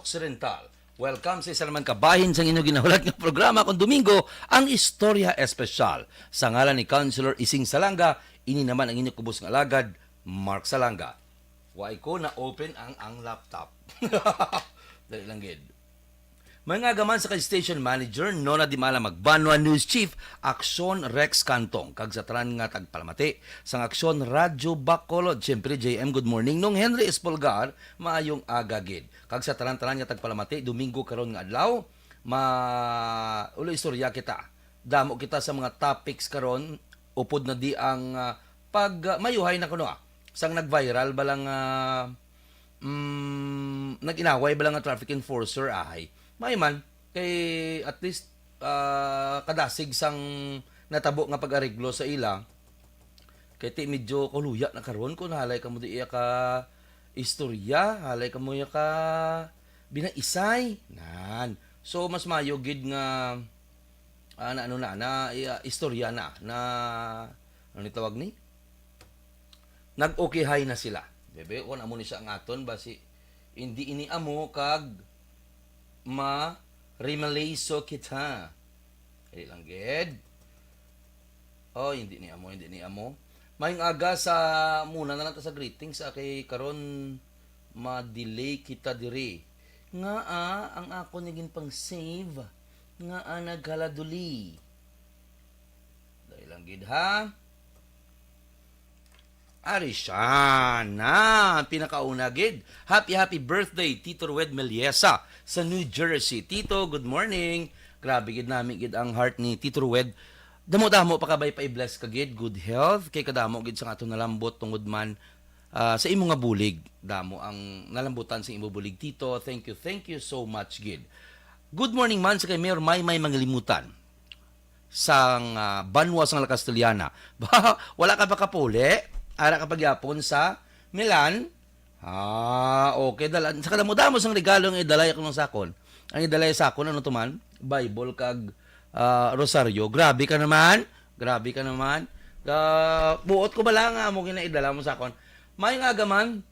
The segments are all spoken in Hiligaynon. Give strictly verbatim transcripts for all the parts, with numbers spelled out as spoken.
Occidental. Welcome sa isa naman ka bahin sang inyo ginahulat nga programa kon Domingo, ang Istorya Espesyal. Sa ngalan ni Councilor Ising Salanga, ini naman ang inyo kubos nga alagad, Mark Salanga. Why ko na-open ang, ang laptop? Dali lang gid. May nga agaman sa kay station manager, Nona Dimala Magbanwa, news chief, Aksyon Rex Cantong, kag sa tanan nga tagpalamati sang Aksyon Radyo Bacolod. Siyempre, J M, good morning. Nung Henry Espolgar, maayong aga gid. Kag sa tanan-tanan nga tagpalamati, Domingo karon nga adlaw, ma-, ulo istorya kita. Damo kita sa mga topics karon, upod na di ang, ah, pag, ah, mayuhay na kuno, ah. Sang nag-viral ba lang, ah, mm, nag-inaway ba lang nga traffic enforcer, ahay. May man, kay at least, ah, kadasig sang natabo nga pag-areglo sa ila, kay ti medyo kaluya na karon kung halay kamo di iya ka istorya, halay kamo iya ka binaisay. Nan. So, mas mayo gid nga, ah, na ano na, na, ah, istorya na, na, ano ni tawag ni? Nag-okay na sila. Bebe, kung amo ni siya ang aton, basi, hindi ini amo kag ma-remalaso kita. Dali lang gid. Oh, hindi ni amo, hindi ni amo. Mayong aga sa, muna na lang ta sa greetings, ah, kay karon ma-delay kita diri. Nga, ah, ang akon nga ginpang-save, nga, ah, naghaladuli. Dali lang gid, ha? Ari siya na, ang pinakauna gid. Happy, happy birthday, Tito Rued Meliesa sa New Jersey. Tito, good morning. Grabe gid, nami gid ang heart ni Tito Rued. Damo-damo pa kabay pa i-bless ka gid, good health, kay kadamo gid sa aton nalambot tungod man, ah, sa imo nga bulig. Damo ang nalambutan sa imo bulig, Tito. Thank you, thank you so much gid. Good morning man sa kay Mayor Maymay Mangalimutan sang, ah, banwa sang La Castellana. Ba, wala ka pa kapuli? Ara ka pagyapon sa Milan? Ah, okay. Dala, sa kadamo-damo sang regalo nga idalay ko sa akon. Ang idalay sa akon, ano to man? Bible kag, ah, rosaryo. Grabe ka naman. Grabe ka naman. Ah, buot ko bala nga amo ginaidala mo sa akon. May nga gaman,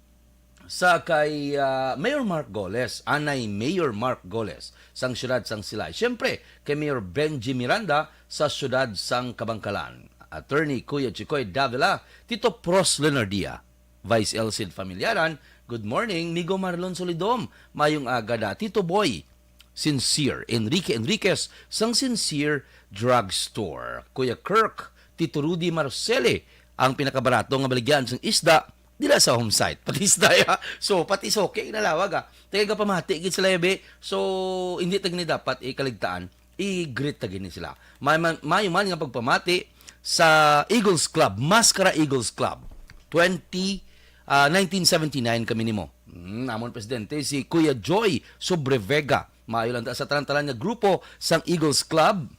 sa kay, ah, Mayor Mark Goles, anay Mayor Mark Goles, sang siyudad sang Silay. Siyempre, kay Mayor Benji Miranda sa siyudad sang Kabangkalan. Attorney Kuya Chicoy Davila, Tito Pros Leonardia, Vice Elcid Familiaran, good morning. Migo Marlon Solidom, mayong aga da. Tito Boy, Sincere, Enrique Enriquez, sang Sincere Drugstore. Kuya Kirk, Tito Rudy Marcele, ang pinakabarato nga baligyan sang isda, dila sa home site. Pati isda, ya. So, pati soke, ginalawag, ah. Taga pamati, gid sila, yabi. So, hindi ta gini dapat ikaligtaan. I-greet ta gini sila. May man, may man nga pagpamati sa Eagles Club, Mascara Eagles Club, twenty, ah, nineteen seventy-nine kami nimo. Hmm, amon presidente, si Kuya Joy Sobrevega. Maayo lang ta sa tanan-tanan nga grupo sang Eagles Club.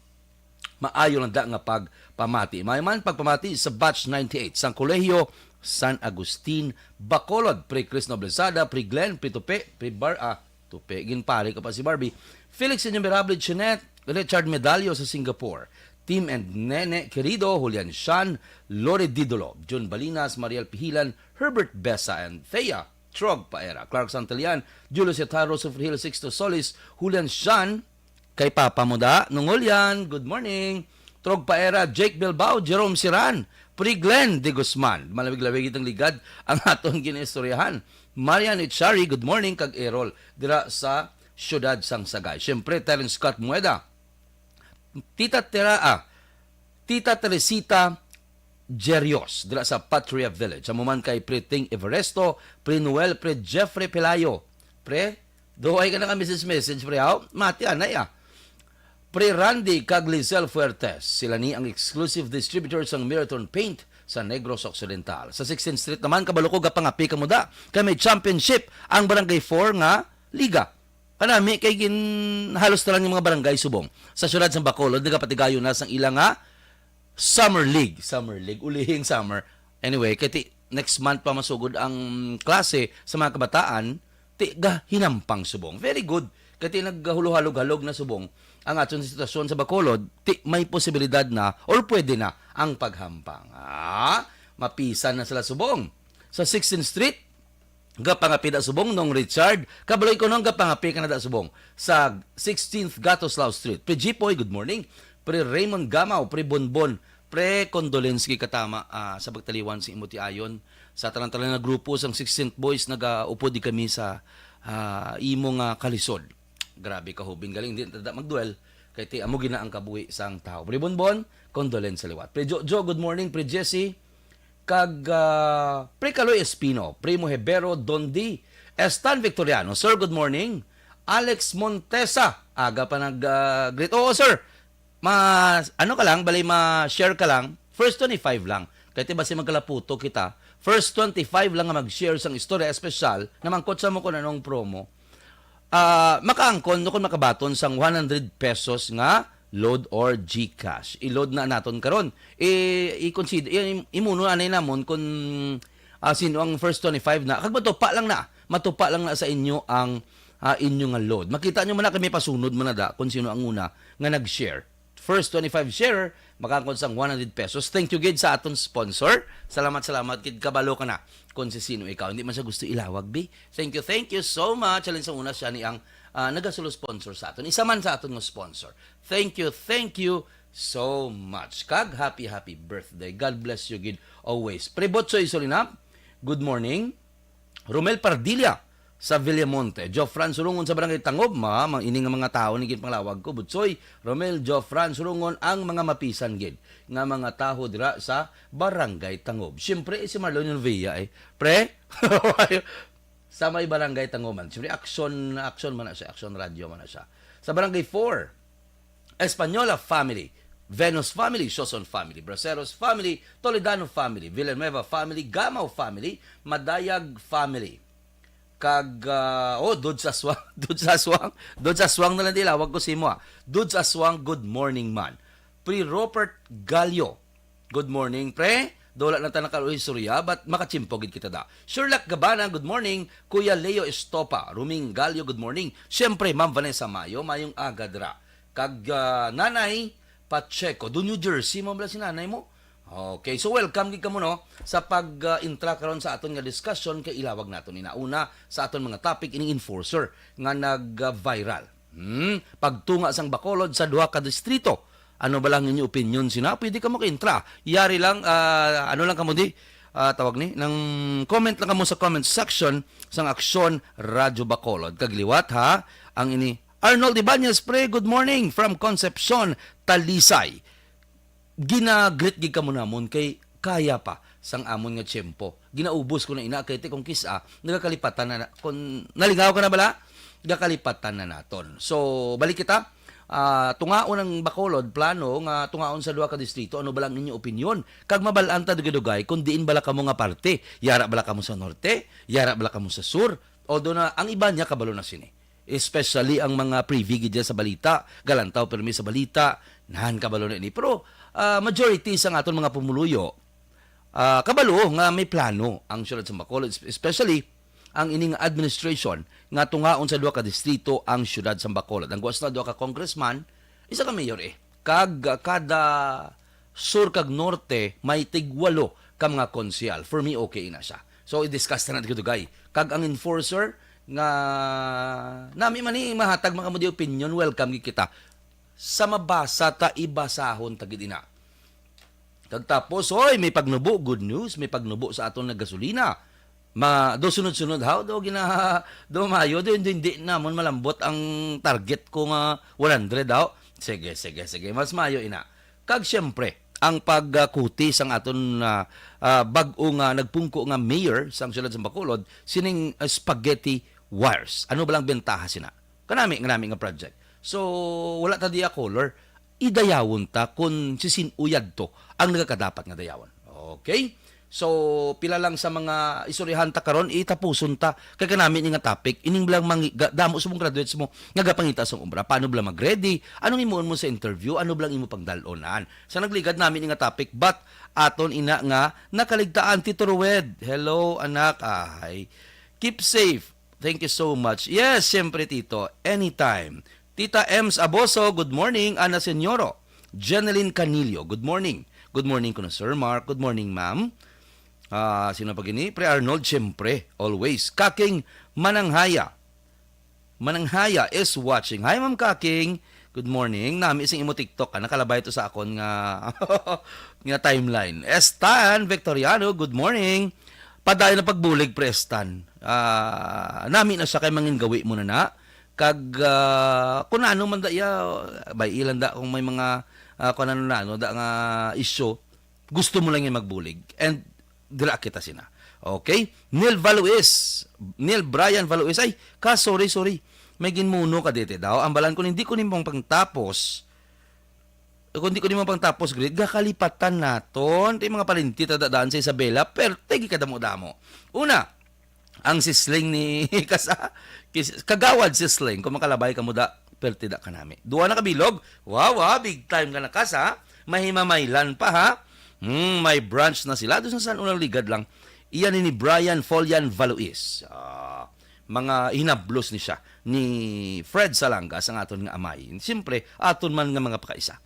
Maayo lang da nga pagpamati. May man pagpamati sa batch ninety-eight sang Kolehiyo San Agustin, Bacolod, pre Chris Noblezada, pre Glenn, pre Tupe, pre Bar-, ah, Tupe, ginpare ka pa si Barbie. Felix Innumerable, Jeanette, Richard Medallo sa Singapore. Tim and Nene Querido, Julian Shan, Lore Didolo, Jun Balinas, Mariel Pihilan, Herbert Besa, and Thea Trog Paera, Clark Santelian, Julio Setaro, Sufrihil Sixto Solis, Julian Shan, kay Papa mo da, Nungolian, good morning. Trog Paera, Jake Bilbao, Jerome Siran, Pre Glenn de Guzman. Malawig-lawig itong ligad ang aton ginaistoryahan. Marian Ichari, good morning, kag Errol, dira sa siyudad sang Sagay. Siyempre, Terence Scott Mueda, Tita Tera-, ah, Tita Teresita Jerios, dira sa Patria Village. Amo man kay Pre Ting Everesto, Pre Noel, Pre Jeffrey Pelayo. Pre, duhay ka na ka message-message, pre, haw? Mati, anay, ah. Pre Randy kag Lizelle Fuertes, sila ni ang exclusive distributor sang Mirathon Paint sa Negros Occidental. Sa sixteenth Street naman, kabalo ko, gapangapi ka mo da, kay may championship ang Barangay four nga liga. Kanami kay gin-, halos tanan nga mga barangay subong sa siyudad sang Bacolod nagapatigayon na sang ila nga Summer League. Summer League, ulihing summer. Anyway, kay ti, next month pa masugod ang klase sa mga kabataan, ti gahinampang subong. Very good. Kay ti naghulohalog-halog na subong ang aton sitwasyon sa Bacolod, ti may posibilidad na or pwede na ang paghampang. Ah, mapisan na sila subong. Sa sixteenth Street, Gapangapi da subong, Nong Richard. Kabaloy ko, Nong, gapangapi ka na da subong. Sa sixteenth Gatoslaw Street. Pre Jipoy, good morning. Pre Raymond Gamaw, Pre Bonbon, Pre, condolence gid ka tama, ah, sa pagtaliwan sa imo tiayon. Sa tanan-tanan nga grupo sang sixteenth Boys, nagaupod di kami sa, ah, imo nga kalisod. Grabe ka, Hubin, galing, di ta da magduel, kay ti amo gina ang kabuhi sang tawo. Pre Bonbon, condolence sa liwat. Pre Jojo, good morning. Pre Jesse, kag, ah, Pre Kaloy Espino, Primo Hebero, Dondi, Stan Victoriano. Sir, good morning. Alex Montesa, aga pa nag, ah, greet. Oo, sir. Ma, ano ka lang, balay ma-share ka lang. First twenty-five lang. Kay ti basi magkalaputo kita. First twenty-five lang nga mag-share sang istorya espesyal, namangkot sa mo kung anong promo. Ah, makaangkon no kung makabaton sang one hundred pesos nga load or GCash. I-load na naton karon. I, i-consider, i, imuno anay namon kung, ah, sino ang first twenty-five na. Kag matupa lang na. Matupa lang na sa inyo ang, ah, inyo nga load. Makita nyo man na kami pasunod man na da kung sino ang una nga nag-share. First twenty-five sharer, makaangkon sang one hundred pesos. Thank you gid sa aton sponsor. Salamat, salamat gid. Kabalo ka na kung si sino ikaw. Hindi man siya gusto ilawag, bi. Thank you, thank you so much. Halin sa una siya ni ang, ah, nagasulo sponsor sa aton. Isa man sa aton nga sponsor. Thank you, thank you so much. Kag happy, happy birthday. God bless you gid always. Pre Botsoy Surinap, good morning. Romel Pardilla sa Villamonte. Jofran Surungon sa Barangay Tangob, ma, mga ini nga mga tawo ni ginpanglawag ko, Butsoy, Romel, Jofran Surungon, ang mga mapisan gid nga mga tawo dira sa Barangay Tangob. Siyempre, eh, si Marlon Novia, eh. Pre, sa may Barangay Tangob man. Siyempre, action, action man na siya, action radio man na siya. Sa Barangay four, Española family, Venus family, Soson family, Braceros family, Toledano family, Villanueva family, Gamao family, Madayag family. Kag, ah, oh, Dudes Aswang, Dudes Aswang, Dudes Aswang na lang di ilawag ko sa imo, ah. Dudes Aswang, good morning, man. Pre Robert Gallo, good morning, pre. Dula na ta nakaluoy istorya, but makatsimpo gid kita da. Sherlock Gabana, good morning. Kuya Leo Estopa, Ruming Gallo, good morning. Siyempre, Ma'am Vanessa Mayo, mayong aga dira. Kag, ah, Nanay Pacheco, do New Jersey mo bala si nanay mo? Okay, so welcome gid kamo, no, sa pag, ah, intra karon sa aton nga discussion kay ilawag naton ina una sa aton mga topic ining enforcer nga nag-viral. Hmm, pagtunga sang Bacolod sa duha ka distrito. Ano ba lang inyo opinion sina? Pwede kamo ka-intra. Yari lang, ah, ano lang kamo di, ah, tawag ni, nang comment lang kamo sa comment section sang Aksyon Radyo Bacolod. Kag liwat, ha, ang ini Arnold Ibanez, pre, good morning from Concepcion, Talisay. Ginagreet gid kamo namon kay kaya pa sang amon nga tiyempo. Ginaubos ko na ina kay ti kung kis-a, nagakalipatan na, na, kung nalingaw ka na bala, gakalipatan na naton. So, balik kita. Ah, tungaon ang Bacolod, plano nga tungaon sa duha ka distrito. Ano ba lang inyo opinyon? Kag mabal-an ta dugay-dugay kung diin bala kamo nga parte. Yara bala kamo sa norte? Yara bala kamo sa sur? Although na, ang iba niya kabalo na sini. Especially ang mga privy gid dyan sa balita, galantaw pirmi sa balita, nahan kabalo na ini. Pero, ah, majority sa aton mga pumuluyo, ah, kabalo nga may plano ang siyudad sa Bacolod, es-, especially ang ining administration nga tungaon sa duha ka distrito ang siyudad sa Bacolod. Ang guwas na duha ka congressman, isa ka mayor eh. Kag, ah, kada sur kag norte may tigwalo ka mga konsehal. For me, okay na siya. So, i-discuss na natin, dugay. Kag ang enforcer nga nami man ni mahatag mga mudi opinion, welcome gid kita. Sa mabasa ta, ibasahon ta gid ina. Kag tapos, oy, may pagnubo, good news, may pagnubo sa aton nga gasolina. Ma, do sunod-sunod, haw, do gina, do mayo, do hindi, hindi namon malambot ang target ko nga one hundred, haw. Sige, sige, sige, mas mayo ina. Kag siyempre, ang pagkuti sang aton, ah, ah, bag-o nga nagpungko nga mayor sang siyudad sa Bacolod, sining, ah, spaghetti wires. Ano ba lang bentaha sina? Kanami, kanami nga project. So, wala ta diya color. Idayawon ta kung sisin-o yadto ang nagakadapat nga dayawon. Okay? So, pila lang sa mga istoryahan ta karon, itapuson ta. Kay kanami ni nga topic, ining bilang mangi-, ga-, damo sa mong graduates mo nga gapangita sa obra. Paano bala mag-ready? Anong imuon mo sa interview? Ano bala ang imo pagdalonan? Sa nagligad nami ni nga topic, but aton ina nga nakaligtaan, Tito Rued. Hello, anak. Ay, keep safe. Thank you so much. Yes, siyempre, Tito. Anytime. Tita Ems Aboso, good morning. Ana Senyoro. Jeneline Canillo, good morning. Good morning kuno, Sir Mark. Good morning, ma'am. Ah, sino pa gini? Pre Arnold, siyempre, always. Kaking Mananghaya. Mananghaya is watching. Hi, Ma'am Kaking. Good morning. Nami sing imo TikTok, ah, nakalabay to sa akon nga, nga timeline. Estan Victoriano, good morning. Padayon na pagbulig, Pre Estan. Ah, nami na siya kay mangin gawi mo na na. Kag, ah, kung ano man da iya, bay, ilan da kung may mga, ah, kung ano na, ano, da nga issue, gusto mo lang yan magbulig. And dira kita sina. Okay? Neil Valuis. Neil Brian Valuis. Ay, ka, sorry, sorry. May ginmuno ka dito daw. Ang balan ko, hindi ko nimong pangtapos. Kung di ko nimong pangtapos, grade, gakalipatan naton. Di mga palinti, tadadaan sa Isabela. Pero, tigi ka damo-damo. Una, ang sisling ni Kasa, kis-, kagawad sisling, kung makalabay ka mo da, perti da ka nami. Duwa na kabilog, wow, wow, big time ka na, Kasa. Mahimamaylan pa, ha? Hmm, may branch na sila. Doon sa San Unang Ligad lang. Iyan ni Brian Folian Valois. Ah, mga hinablos ni siya, ni Fred Salangas, ang aton nga amay. Siyempre, aton man nga mga pakaisa.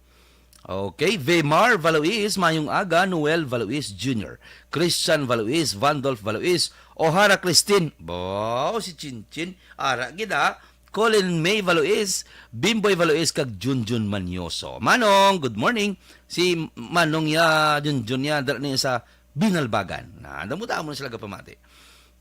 Okay, Vemar Valois, mayong aga, Noel Valois Junior, Christian Valois, Vandolph Valois, O'Hara Cristin, bo, si Chinchin, ara gid, ah. Colin May Valois, Bimboy Valois, kag Junjun Manyoso. Manong, good morning. Si Manong ya, Junjun ya, dala niya sa Binalbagan. Na, damo-damo na sila gapamati.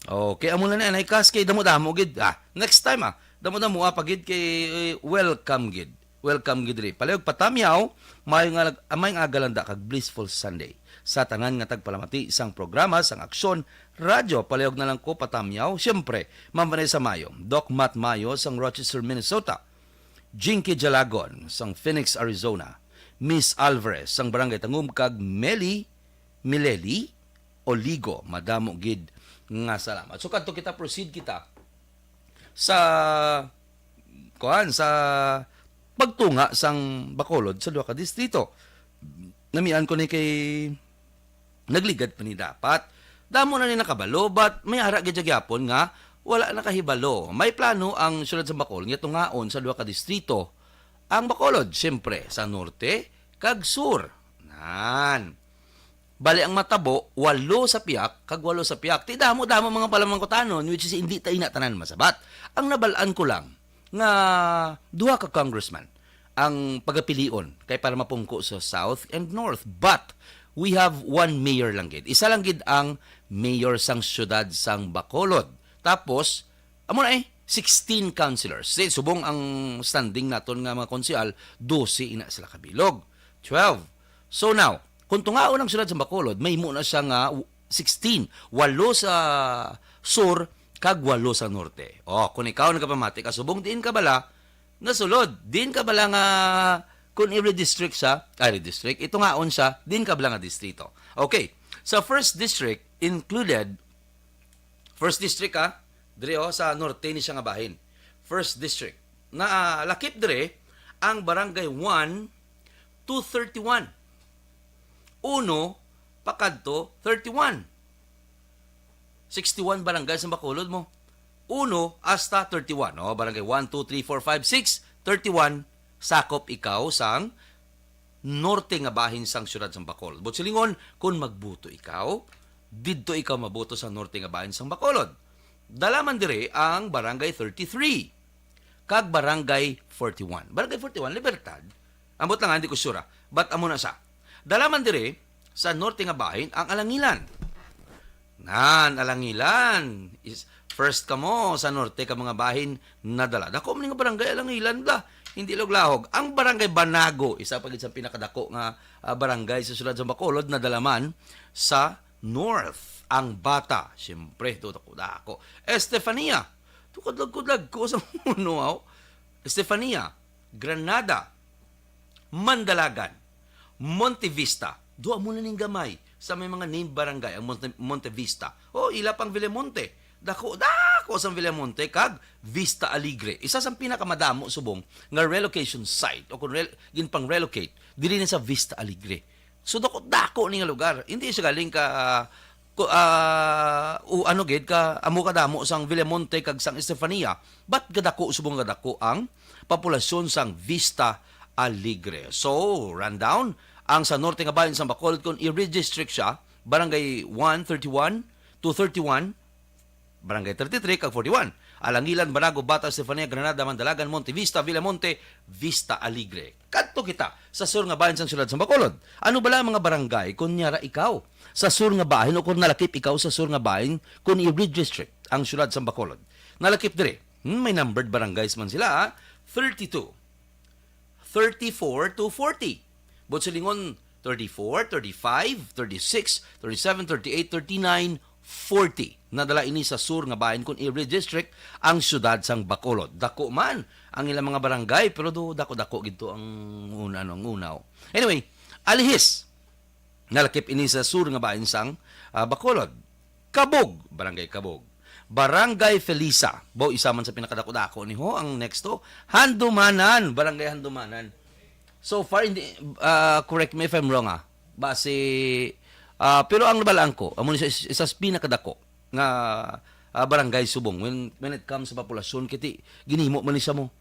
Okay, amo na ni Anay Kas, kay damo-damo gid. Ah, next time, ah, damo-damo, ah, pa gid kay, eh, welcome gid. Welcome gid ri. Palihog patamyaw, maayong nga, maayong aga lang da kag blissful Sunday. Sa tanan nga tagpalamati sang programa sang Aksyon Radyo, palihog na lang ko patamyaw. Siyempre, Ma'am Vanessa Mayo, Doc Matt Mayo sang Rochester, Minnesota, Jinky Jalagon sang Phoenix, Arizona, Miss Alvarez sang Barangay Tangum, kag Meli Mileli Oligo. Madamo gid nga salamat. So, kadto kita, proceed kita sa, kuan, sa pagtunga sang Bacolod sa duha ka distrito. Namian ko ni kay nagligad pa ni dapat. Damo na ni nakabalo, but may ara gid gyapon nga wala nakahibalo. May plano ang siyudad sa Bacolod nga tungaon sa duha ka distrito ang Bacolod, siyempre, sa norte kag sur. Nan. Bali, ang matabo, walo sa piyak, kag walo sa piyak. Ti damo-damo mga palamangkutanon, which is hindi ta ina tanan masabat. Ang nabal-an ko lang, nga duha ka congressman ang pagapilion kay para mapungko sa South and North. But, we have one mayor lang gid. Isa lang gid ang mayor sang siyudad sang Bacolod. Tapos, amo na eh, sixteen councilors. Si, subong ang standing naton nga mga konsehal, dose ina sila kabilog. Twelve. So now, kung tungaon ang siyudad sa Bacolod, may mo na siya nga sixteen. Walo sa sur, kag walo sa norte. O, kung ikaw nagapamati ka, subong diin ka bala nasulod? Diin ka bala nga, kung i-redistrict siya, ay, redistrict, itungaon siya, diin ka bala nga distrito? Okay. Sa first district, included, first district, ha, diri, o, sa norte ni siya nga bahin. First district. Nalakip diri ang barangay one to thirty-one. Uno pakadto thirty-one. Sixty-one barangay sa Bacolod mo. Uno hasta thirty-one. O, barangay one, two, three, four, five, six, thirty-one, sakop ikaw sang norte nga bahin sang siyudad sang Bacolod. Buot silingon, kung magbuto ikaw, didto ikaw mabuto sa norte nga bahin sang Bacolod. Dala man diri ang Barangay thirty-three kag Barangay forty-one. Barangay forty-one, Libertad. Ambot lang, hindi ko sure, ah. But amo na sa. Dala man diri sa norte nga bahin ang Alangilan. Nan, Alangilan. Is, first kamo sa norte ka mga bahin nadala. Dako man nga barangay Alangilan da. Hindi laog-laog. Ang Barangay Banago, isa pa gid sa pinakadako nga, ah, barangay sa siyudad sa Bacolod, nadala man sa north. Ang Bata, siyempre, to dako-dako. Estefania, to kadlagko-dlagko sa Muno, aw. Estefania, Granada, Mandalagan, Monte Vista. Duha mo na ning gamay sa may mga named barangay, ang Monte, Monte Vista. O, ila pang Villamonte. Dako, dako sang Villamonte kag Vista Alegre. Isa sang pinakamadamo subong nga relocation site o kung rel-, ginpang-relocate, diri na sa Vista Alegre. So, dako-dako ni nga lugar. Hindi siya galing ka, ah, ku-, ah, u-, ano gid, ka, amo kadamo sang Villamonte kag sang Estefania, but gadako subong gadako ang populasyon sang Vista Alegre. So, rundown, ang sa norte nga bahin sang Bacolod, kung i-redistrict siya, Barangay one, thirty-one, two thirty-one, Barangay thirty-three, kag forty-one. Alangilan, Banago, Bata, Estefania, Granada, Mandalagan, Monte Vista, Villamonte, Vista Alegre. Kadto kita sa sur nga bahin sang siyudad sang Bacolod. Ano bala ang mga barangay kun niara ikaw sa sur nga bahin o kun nalakip ikaw sa sur nga bahin kun i-redistrict ang siyudad sang Bacolod? Nalakip diri. Hmm, may numbered barangays man sila, ha? Thirty-two. Thirty-four to forty. Buot silingon, thirty-four, thirty-five, thirty-six, thirty-seven, thirty-eight, thirty-nine, forty. Nadala ini sa sur nga bahin kun i-redistrict ang siyudad sang Bacolod. Dako man ang ilang mga barangay, pero do dako-dako gid to ang una, ano, ang unaw. Anyway, Alihis, nalakip ini sa sur nga bahin sang, ah, Bacolod. Kabug, Barangay Kabug. Barangay Felisa, bo, isa man sa pinakadako-dako ni ho. Ang next to, Handumanan, Barangay Handumanan. So far, hindi, ah, correct me if I'm wrong, ah. Basi, ah, pero ang nabalaan ko, amo ni sa is-, isa sa pinakadako nga, ah, barangay subong when, when it comes sa populasyon, kiti ginhimo man ni siya mo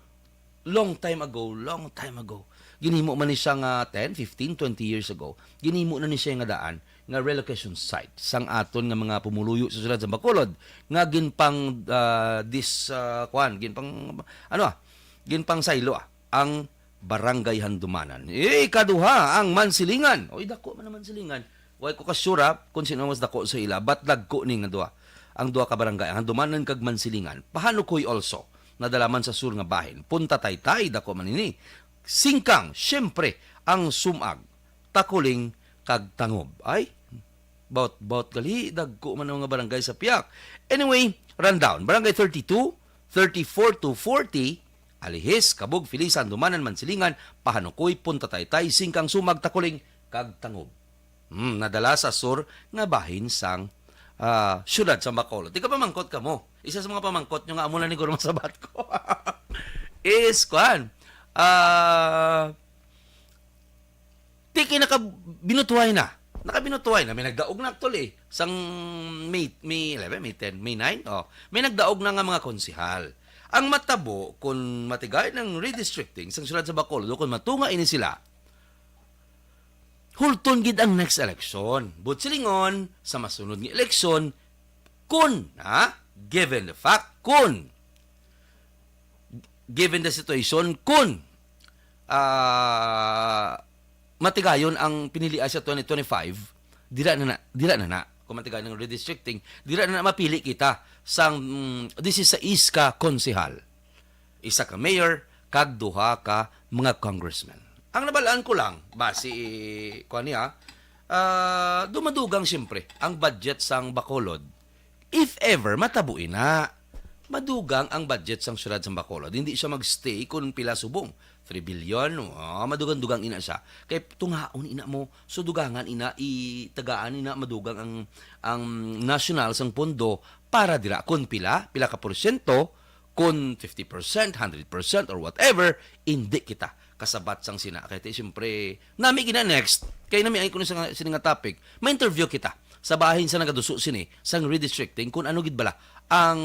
long time ago, long time ago. Ginhimo man ni siya nga ten, fifteen, twenty years ago. Ginhimo na ni siya nga daan nga relocation site sang aton nga mga pumuluyo sa siyudad sa Bacolod nga ginpang, ah, dis, ah, kuan, ginpang, ano, ah, ginpang saylo, ah, ang Barangay Handumanan. Eh, ikaduha, ang Mansilingan. Oy, dako man ang Mansilingan. Way ko kasura kung sino mas dako sa ila, but dagko ni nga duha. Ang duha ka barangay, ang Handumanan kag Mansilingan. Pahanukoy also, nadala man sa sur nga bahin. Punta Taytay, dako man ini. Singkang, siyempre, ang Sumag, Takuling, kag Tangob. Ay, baut-baut gali, dagko man ang mga barangay sa piyak. Anyway, rundown. Barangay thirty-two, thirty-four to forty, Alihis, Kabug, Felisa, Handumanan, Mansilingan, Pahanukoy, Punta Taytay, Singkang, Sumag, Takuling, kag Tangob. Hmm, nadala sa sur nga bahin sang, ah, siyudad sa Bacolod. Di ka pamangkot ka mo. Isa sa mga pamangkot nyo nga amo na ni Guro masabat ko is, kuan, ah, di kay nakabinutuhay na. Nakabinutuhay na. May nagdaog na actually. Sang May, May eleven, May ten, May nine. Oh, may nagdaog na nga mga konsehal. Ang matabo, kung matigay ng redistricting sang siyudad sa Bacolod, o kung matunga ini sila, hulton gid ang next election. Buot silingon, sa masunod nga eleksyon, kun, ha? Given the fact, kun, given the situation, kun, ah, matigayon ang pinilian sa twenty twenty-five, dira na na, dira na na. Kung matigayon ang redistricting, dira na na mapili kita sang, mm, disisais ka konsehal. Isa ka mayor, kag duha ka mga congressmen. Ang nabalaan ko lang, basi, kuwan niya, ah, dumadugang siyempre ang budget sang Bacolod. If ever, matabo ina. Madugang ang budget sang siyudad sang Bacolod. Hindi siya magstay kung pila subong. Three billion, oh, madugang-dugang ina siya. Kay tungaon ina mo, so dugangan ina, itagaan ina, madugang ang, ang national sang pondo para dira. Kung pila, pila ka porsyento, kun fifty percent, hundred percent, or whatever, indi kita kasabat sang sina. Kay ti, siyempre, nami gina next. Kay nami ay kuno sa, sini nga topic, ma-interview kita sa bahin sa nagaduso sini, sang redistricting, kung ano gid bala ang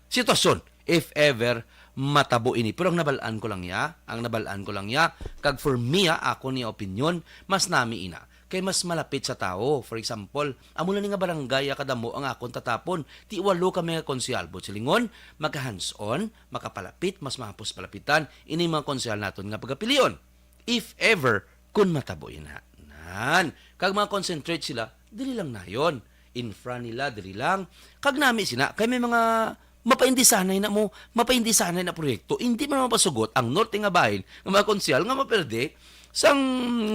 sitwasyon, if ever matabo ini. Pero ang nabalaan ko lang ya, ang nabalaan ko lang ya, kag for me, ah, ako ni opinion, mas nami ina. Kay mas malapit sa tawo. For example, amo na ni nga barangay, ah, kadamo ang akon tatapon. Ti walo kami nga konsehal. Buot silingon, maka-hands-on, makapalapit, mas mahapos palapitan, ini mga konsehal naton nga pagapilion. If ever, kun matabo ina. Nan, kag mga concentrate sila, dili lang nayon. Infra nila, dili lang. Kag nami sina, kay may mga mapaindisanay na mo, mapaindisanay na proyekto. Hindi man mapasugot ang norte nga bahin nga mga konsehal nga maperde sang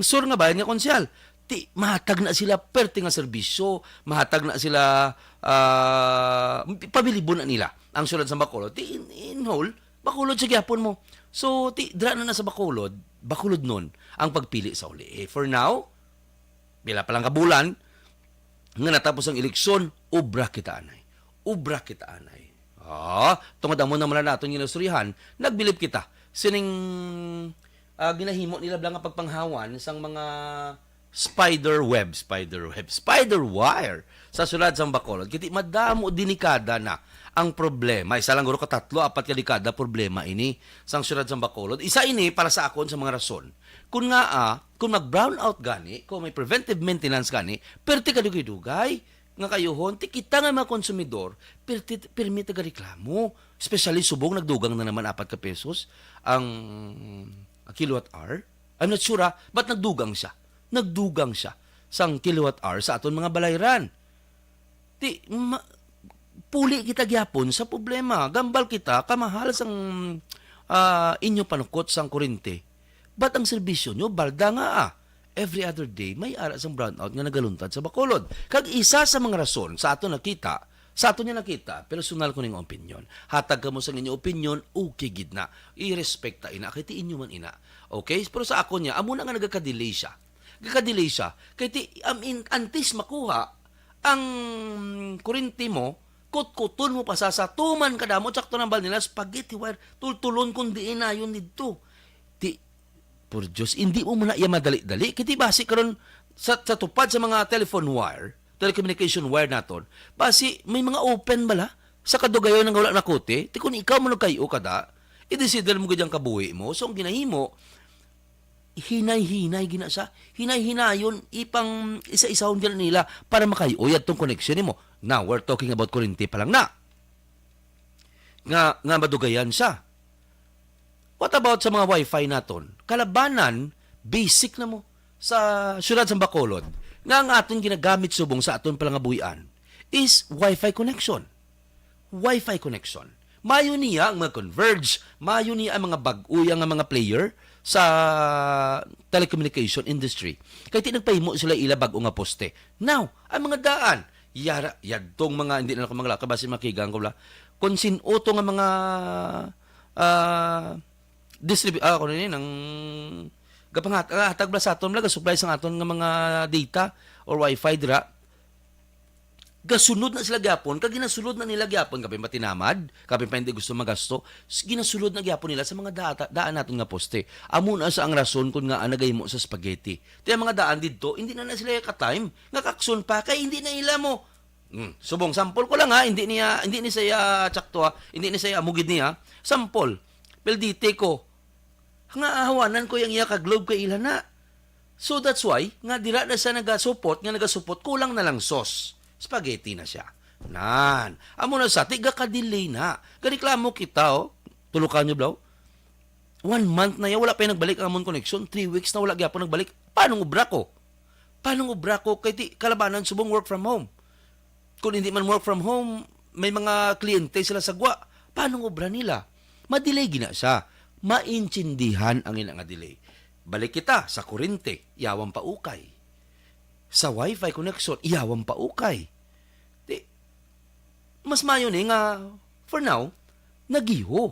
sur nga bahin nga konsehal. Ti, mahatag na sila perte nga serbisyo, mahatag na sila, ah, pabilibon na nila ang siyudad sa Bacolod. Ti, in, in whole, Bacolod sa gyapon mo. So, ti, dira na na sa Bacolod, Bacolod nun ang pagpili sa uli. Eh, for now, pila pa lang ka bulan nga natapos ang eleksyon, ubra kita anay. Ubra kita anay. Ah, tungod amo naman na naton ginasurihan, nagbilib kita. Sining, ah, ginahimo nila bala nga pagpanghawan sang mga spider web, spider web, spider wire sa syudad sang Bacolod. Kay ti madamo, delikada na ang problema. Isa lang guro ka tatlo, apat ka dekada problema ini sang syudad sang Bacolod. Isa ini para sa akon sa mga rason. Kung nga, ah, kung mag-brownout gani, kung may preventive maintenance gani, perti ka dugay-dugay nga kayuhon, ti kita nga mga konsumidor, perti, permi taga reklamo. Especially subong nagdugang na naman apat ka pesos ang kilowatt hour. I'm not sure, ah, but nagdugang siya. Nagdugang siya sang kilowatt hour sa aton mga balayran. Ti, ma-, puli kita gyapon sa problema. Gambal kita, kamahal sang, ah, inyo panukot sang kurente. But ang serbisyo nyo, balda nga, ah. Every other day, may ara sang brownout nga nagaluntad sa Bacolod. Kag isa sa mga rason sa aton nakita, sa aton niya nakita, personal ko ning opinion. Hatag kamo sa inyo opinion, okay gid na. I-respect ta ina, kay ti inyo man ina. Okay? Pero sa ako niya, amo na nga nagaka-delay siya. Nagaka-delay siya. Kay ti, I mean, antes makuha ang kurente mo, kutkuton mo pa sa, sa tuman kadamo, sakto nang bal nila, spaghetti wire, tultulon kung diin nayon didto. Ti, por Diyos, hindi mo muna iya madali-dali. Kay ti basi karon sa, sa tupad sa mga telephone wire, telecommunication wire naton, basi may mga open bala sa kadugayon nga wala nakuti. Ti kung ikaw mo nagkayo kada, i-desider mo gid ang kabuhi mo. So, ang ginahimo, hinay-hinay gina siya. Hinay-hinayon, ipang isa-isahon gina nila para makayo yadtong connection nimo. Now, we're talking about kurente pa lang na. Nga, nga madugayan siya. What about sa mga wifi naton? Kalabanan, basic na mo sa syudad sa Bacolod, nga ang aton ginagamit subong sa aton palangabuhian is wifi connection. Wifi connection. Mayo niya ang mga Converge, mayo niya ang mga bag-o nga mga player sa telecommunication industry. Kay ti nagpahimo sila ila bag-o nga poste. Now, ang mga daan, yara, yadtong mga, hindi na ako manglakab, basi makigang ko bala. Kung sin-o to nga mga, ah, distribu-, ah, kuno ni, nang gapanghat-, ah, hatag bala sa aton, bala, ga-supply sa aton nga mga data or wifi dira. Gasunod na sila gyapon, kag ginasulod na nila gyapon, kapin pa tinamad, kapin pa hindi gusto magasto, s-, ginasulod na gyapon nila sa mga data, daan naton nga poste. Amo na sa ang rason kun nga nagahimo sa spaghetti. Ti ang mga daan didto, hindi na na sila ka-time, nga kakson pa, kay hindi na ila mo. Hmm, subong, sample ko lang ha, hindi niya, hindi ni saya tsakto ha, hindi ni saya mugid niya. Sample, pildite ko, nga ahawanan ko yang iya ka globe kay ila na. So that's why nga dira na siya nagasupot, nga nagasupot, kulang na lang sauce. Spaghetti na siya. Nan, amo na sa, ti gaka-delay na. Gareklamo kita, oh. Tulukan nyo, bro. One month na yan, wala pa yung nagbalik ang amon connection. Three weeks na wala gyapon nagbalik. Paano ubra ko? Paano ubra ko? Kay ti, kalabanan subong work from home. Kung hindi man work from home, may mga kliyente sila sa gwa. Paano ang obra nila? Madelay gina siya. Maintindihan ang ina nga delay. Balik kita sa kurente, yawan pa ukay. Sa wifi connection, yawan pa ukay. Di, mas mayo ni nga, for now, nagiho.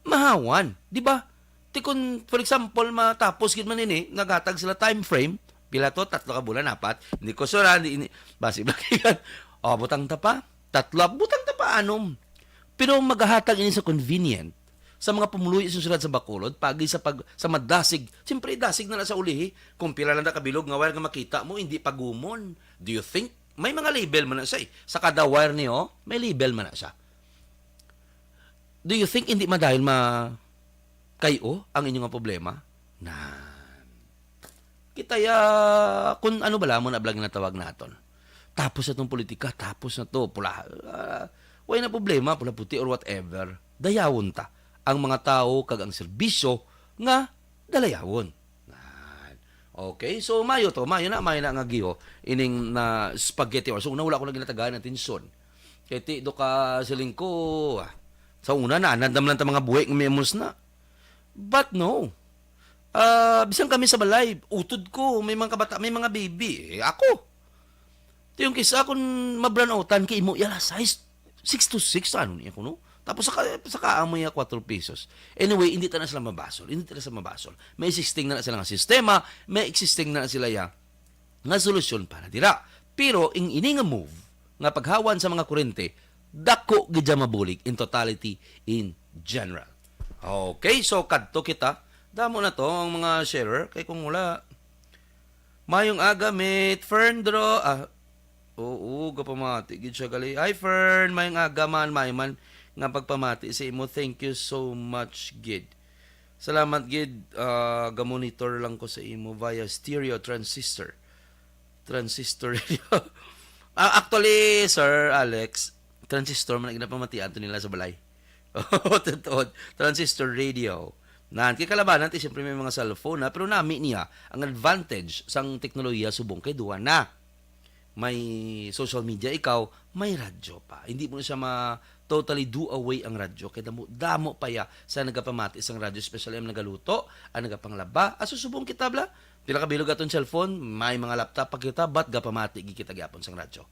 Mahawan, di ba? Ti kun, for example, matapos gid man ini, naghatag sila time frame, pila to, tatlo ka bulan, apat, hindi ko sure, hindi, hindi, basi ba yan? O, butang ta pa, tatlo, butang ta pa, anom. Pero magahatag ini sa convenient sa mga pumuluyo sa syudad sa Bacolod, pagi sa pag, sa madasig, siyempre, dasig na lang sa ulihi, kung pila lang na kabilog nga wire nga makita mo, hindi pagumon. Do you think? May mga label man na siya eh. Sa kada wire niyo, may label man na siya. Do you think hindi madayon ma-, kayo ang inyo nga problema? Na. Kita ya, kung ano bala mo na bala ginatawag naton. Tapos na tong politika, tapos na to, pula, ah, way na problema, pula puti or whatever. Dayawon ta. Ang mga tao kag ang serbisyo nga dalayawon. Nan. Okay, so mayo to, mayo na, mayo na nga giho ining na spaghetti or so una wala ko na ginatagaan atensyon. Kay ti do ka siling ko, ah, sa una na, nandam lang ta mga buhi nga may amos na. But no. Ah, bisan kami sa balay, utod ko, may mga kabata, may mga baby. Eh, ako. Ti yung kisa akon mabranotan kay imo yala size six to six, ano niya kuno? Tapos sa ka-, sa kaamoy nga four pesos. Anyway, hindi ta na sila mabasol. Hindi ta na sila mabasol. May existing na, na sila nga sistema, may existing na, na sila ya nga solusyon para dira. Pero ing ini nga move nga paghawan sa mga kurente, dako gid siya mabulig in totality, in general. Okay, so kadto kita. Damo na to ang mga sharer kay kung wala, Mayong aga, mate. Fern Dro-, ah, oo, gapamati gid siya gali. Hi, Fern. Mayong aga, man. May man nga pagpamati sa imo. Thank you so much, gid. Salamat gid, ah, ga-monitor lang ko sa imo via stereo transistor. Transistor radio. Ah, actually, Sir Alex, transistor man ang ginapamatian to nila sa balay. Oo, totoo. Transistor radio. Nan, kay kalabanan ti siyempre may mga cellphone na, pero nami niya ang advantage sang teknolohiya subong kay duwa na. May social media ikaw, may radyo pa. Hindi mo na siya ma-, totally do away ang radyo. Kay damo, damo pa ya sa nagapamati sang radyo, especially ang nagaluto, ang nagapanglaba. Aso subong kita, bla? Pila ka bilog aton cellphone, may mga laptop pa kita, but gapamati gid kita gyapon sang radyo.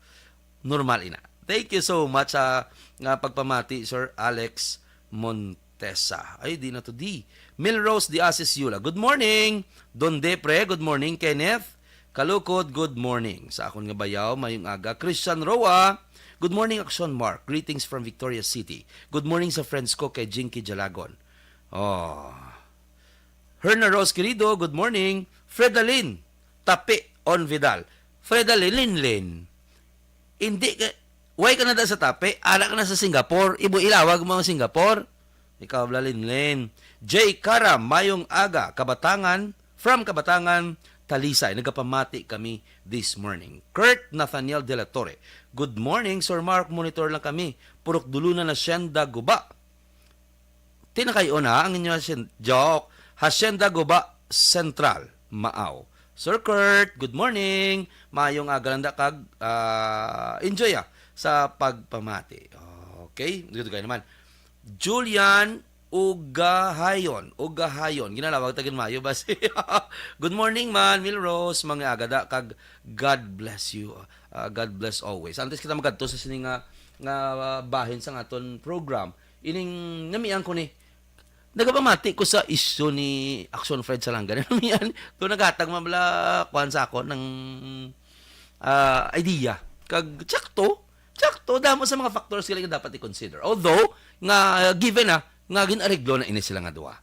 Normal ina. Thank you so much sa nga pagpamati, Sir Alex Montesa. Ay, di na to di. Milrose de Asis Yula. Good morning. Don Depre, good morning. Kenneth Kalukod, good morning. Sa akon nga bayaw, mayong aga. Christian Roa, good morning, Action Mark. Greetings from Victoria City. Good morning sa friends ko kay Jinky Jalagon. Oh. Herna Rose Querido, good morning. Fredalyn Tapi Onvidal. Fredalyn, Linlin. Hindi ka, why ka na da sa Tapi? Ara ka na sa Singapore. Imo ilawag mo ang Singapore. Ikaw, bla, Linlin. J Cara, mayong aga. Kabatangan, from Kabatangan, Talisay. Nagapamati kami this morning. Kurt Nathaniel de la Torre. Good morning, Sir Mark. Monitor lang kami. Purok Dulunan, Hacienda Guba. Tinakay-on na ang inyo hacienda. Joke. Hacienda Guba Central, Maaw. Sir Kurt, good morning. Mayong aga lang da kag, ah, enjoy, ah, sa pagpamati. Okay, good kayo naman. Julian Ugahayon, Ugahayon. Ginalawag ta gid mayo ba si Good morning man, Milrose. Mga aga da kag God bless you. Ah, God bless always. Antes kita magadto sa sini nga, nga, ah, bahin sang aton program, ining namian ko ni, nagapamati ko sa isyu ni Action Fred Salanga. Namian, to naghatag man bala, kuwan sa ako ng, ah, idea. Kag, tsakto, tsakto, damo sa mga factors sila nga dapat i-consider. Although, nga, given na, nga gin-areglo na ini sila nga duha.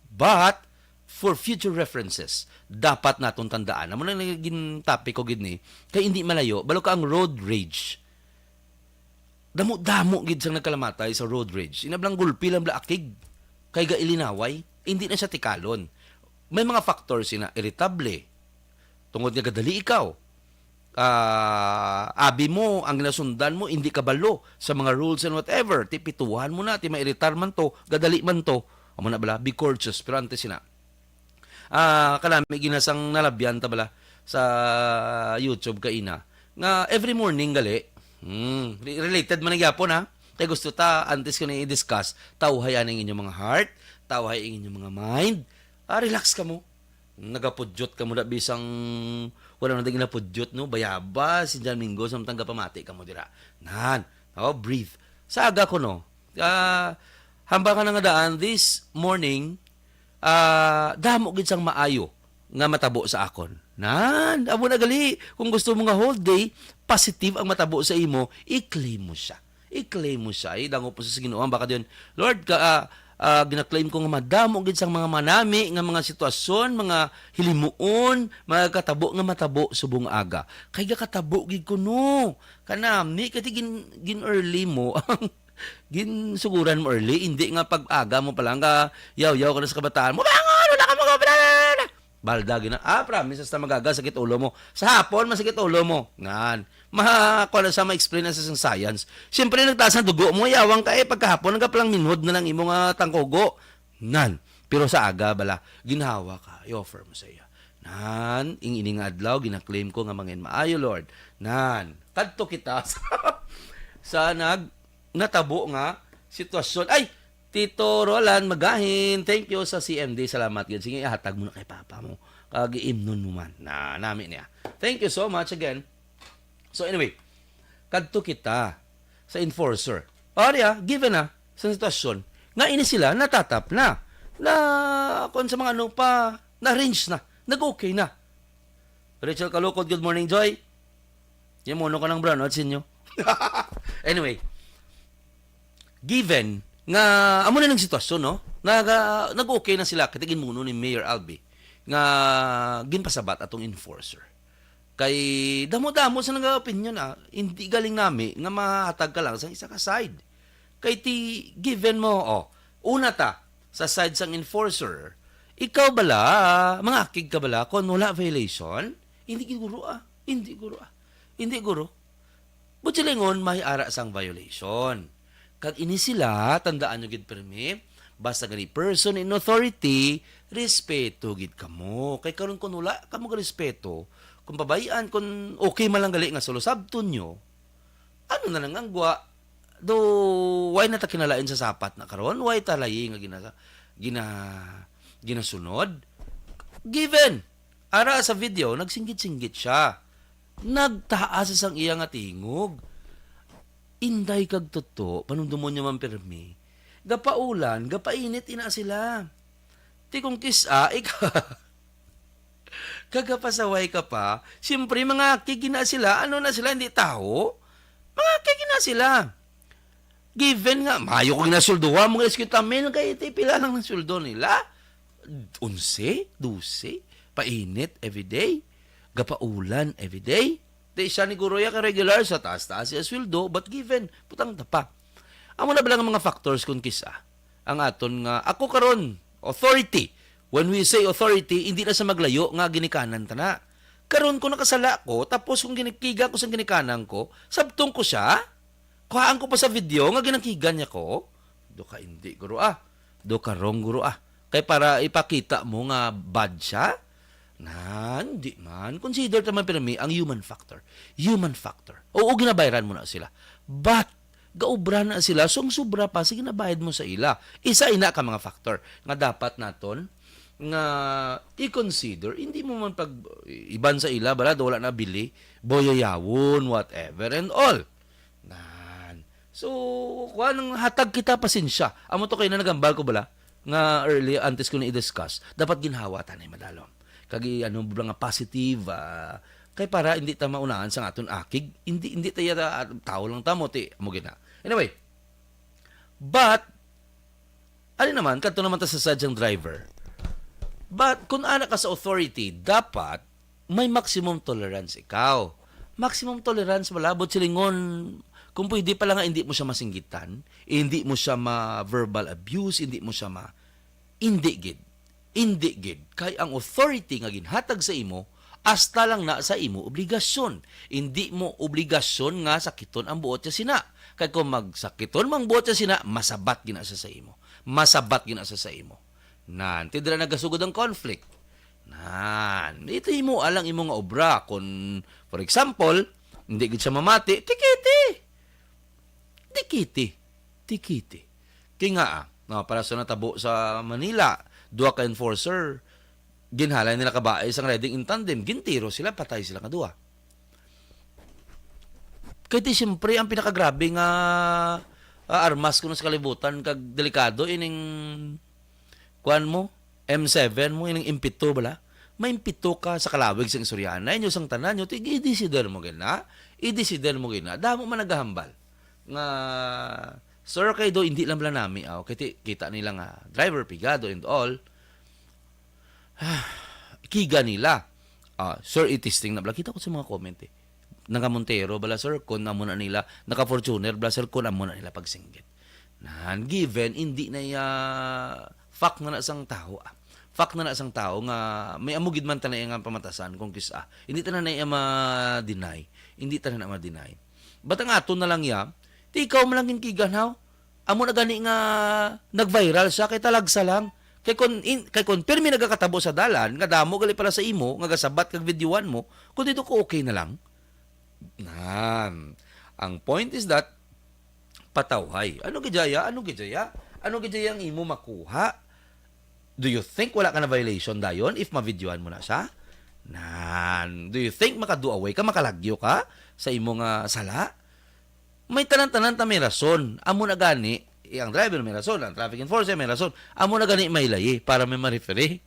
But, for future references, dapat naton tandaan. Amo na naging topic ko gid ni, kay hindi malayo, balo ka ang road rage. Damo-damo gid sang nagkalamatay sa road rage. Inablang gulpi lang bala akig. Kay gailinaway, hindi na siya tikalon. May mga factors sina irritable. Tungod nga gadali ikaw. Ah, abi mo, ang ginasundan mo, hindi kabalo sa mga rules and whatever. Ti pituhan mo na, ti mairitar man to, gadali man to. Amo na bala, be courteous. Pero antes sina, ah, kanami ginasang nalabyan ta bala sa YouTube kaina. Nga every morning gali, hmm, re-, related man na gyapon, ha? Kay gusto ta, antes ko na i-discuss, tawhay ang inyong mga heart, tawhay ang inyong mga mind. Ah, relax ka mo. Nagapudyot ka mo na bisang wala na din ginapudyot, no? Bayabas, si John Mingo, samtang gapamati ka mo dira. Nan, oh, breathe. Sa aga ko, no? Ah, hambal ka na nga daan, this morning, ah, damo gid sang maayo nga matabo sa akon. Nan, amo na gali, kung gusto mo nga whole day, positive ang matabo sa imo, i-claim mo siya. I-claim mo siya. Idangop mo sa Ginoo, baka diyon, Lord, ka, ah, ah, gina-claim ko nga madamo gid sang mga manami nga mga sitwasyon, mga hilimuon, mga katabo nga matabo subong aga. Kay gakatabo gid kuno. Kanami, kay gin, gin-early mo ang ginsuguran mo early, hindi nga pag-aga mo pa lang ka, yaw-yaw ka na sa kabataan mo, "Bangon! Wala ka mag-, bla, bla, bla, bla." Balda gina, ah, promise, hasta magaga, sakit ulo mo. Sa hapon, masakit ulo mo. Ngan. Ma-, kuwan na sa ma-explain na sa, sa science. Siyempre, nagtaas ang dugo mo, yawang ka eh, pagkahapon, nagapalang minhod na lang imo nga tangkugo. Nan. Pero sa aga, bala, ginhawa ka, i-offer mo sa iya. Nan, ing ini nga adlaw, gina-claim ko nga mangin maayo, Lord. Nan, kadto kita sa, sa nag, natabo nga sitwasyon. Ay, Tito Roland Magahin, thank you sa C M D. Salamat gid. Sige, ihatag mo na kay papa mo. Kag iimnon mo man. Na, nami niya. Thank you so much again. So anyway, kadto kita sa enforcer. O, di, ah, given na sa sitwasyon nga ini sila natatap na, na kung sa mga ano pa, na-arrange na, nag-okay na. Rachel Kalukod, good morning, Joy. Yan mo, ano ka ng brownout sa inyo? Anyway, given nga amo na ng sitwasyon, no? Naga, nag-okay na sila, kay gimuno ni Mayor Albi nga ginpasabat atong enforcer. Kay damo-damo sa nag-opinion, ah. Hindi galing nami nga mahatag ka lang sa isa ka side. Kay ti, given mo, oh, una ta, sa side sang enforcer, ikaw bala, mangakig ka bala, kung wala violation, hindi gid guro, ah. Hindi guro, ah. Hindi guro. Buot silingon, may ara sang violation. Kag ini sila, tandaan nyo gid pirmi, basta gani person in authority, respeto gid kamo. Kay karon kung wala kamo ga respeto, kung pabayaan, kung okay man lang gali nga sulusabton nyo, ano na lang ang gwa? Do, why na ta kinalain sa sapat na karon? Why ta layi nga gina, gina, ginasunod? Given, ara sa video, nagsinggit-singgit siya. Nagtaas sang iya nga tingog. Inday kag Toto, panumdumon nyo man pirmi. Gapaulan, gapainit ina sila. Ti kung kis-a, ika, kagapasaway ka pa, siyempre, mga kigina sila, ano na sila, hindi tawo? Mga kigina sila. Given nga, mayo ko ginasulduhan, mga rescue tamin, kay ti pila lang ang sweldo nila? Onse, dose, painit everyday, gapaulan everyday. Di siya ni Guroya ka regular sa taas-taas siya sweldo, but given, putang tapa. Amo na ba lang ang mga factors kung kisa? Ang aton nga, ako karon, authority. When we say authority, hindi na sa maglayo nga ginikanan ta na. Karon, kung nakasala ko, tapos kung ginikiga ko sa ginikanan ko, sabtong ko siya, kuhaan ko pa sa video nga ginakigan niya ko. Do ka hindi, guro, ah. Do ka wrong, guro, ah. Kay para ipakita mo nga bad siya? Na, hindi man. Consider ta man pirmi ang human factor. Human factor. Oo, ginabayaran mo na sila. But, gaobra na sila. So, ang sobra pa, sige, nabayad mo sa ila. Isa ina ka mga factor nga dapat naton nga i-consider. Hindi mo man pag iban sa ila, bala, do wala na bili, boyoyawon, whatever, and all. Nan. So, kuan, ang hatag kita pasensya. Amo to kay na nagambal ko bala nga early, antes ko ni i-discuss, dapat ginhawa ta ni madalom. Kag i-, ano, bala nga positive, ah, kay para hindi ta maunahan sa aton akig, hindi, hindi ta yata, ah, tao lang ta mo, ti, amo gina. Anyway, but, ali naman, kadto naman ta sa side sang driver. But, kung ana ka sa authority, dapat may maximum tolerance ikaw. Maximum tolerance, wala. Buot silingon, kung pwede pala nga hindi mo siya masinggitan, hindi mo siya ma-verbal abuse, hindi mo siya ma-, hindi gid. Hindi gid. Kay ang authority nga ginhatag sa imo, hasta lang na sa imo obligasyon. Hindi mo obligasyon nga sakiton ang buot niya sina. Kay kung magsakiton mang buot niya sina, masabat gina siya sa imo. Masabat gina siya sa imo. Nan, ti dira nagasugod ang conflict. Nan, ito imo alang imo nga obra. Kung, for example, hindi gid siya mamati, tikiti. Tikiti. Tikiti. Kay nga, ah, no, para sa natabo sa Manila, duha ka enforcer, ginhalay nila kabae sang riding in tandem, gintiro sila, patay sila nga duha. Kay ti, siyempre, ang pinakagrabe nga, ah, armas kuno sa kalibutan, kag delikado ining, kuan mo, M seven mo, ining M two bala. May M two ka sa kalawig sang istoryahan. Na inyo sang tanan nyo, ti, i-desider mo gina. I-desider mo gina. Damo man nagahambal nga, "Sir, kay do, hindi lang bala nami, aw, kay ti-, kita nila nga driver, pigado and all." Kiga nila. Ah, sir, i-testing na bala. Kita ko sa mga comment, eh. Naka Montero bala, sir, kun amo na nila. Naka Fortuner bala, sir, kun amo na nila pagsinggit. Nan, given, hindi na iya fact na na sang tawo, ah. Fact na na sang tawo nga may amo gid man ta na iya nga pamatasan kung kis-a. Hindi ta na na iya ma-deny. Hindi ta na na ma-deny. But ang aton na lang iya, ti ikaw man lang ginkigan, haw? Amo na gani nga nag-viral siya, kay talagsa lang. Kay kon in-, kay kon pirmi nagakatabo sa dalan, nga damo gali pala sa imo, nga gasabat kag videoan mo, kung dito ko okay na lang. Nan. Ang point is that, patawhay. Ano gid dya? Ano gid dya? Ano gid dya ang imo makuha? Do you think wala ka na violation dayon if ma-videoan mo na siya? Nan. Do you think maka-do away ka, makalagyo ka sa imo nga sala? May tanan-tanan ta may rason. Amo na gani, eh, ang driver may rason, ang traffic enforcer may rason. Amo na gani may layi para may ma-referee.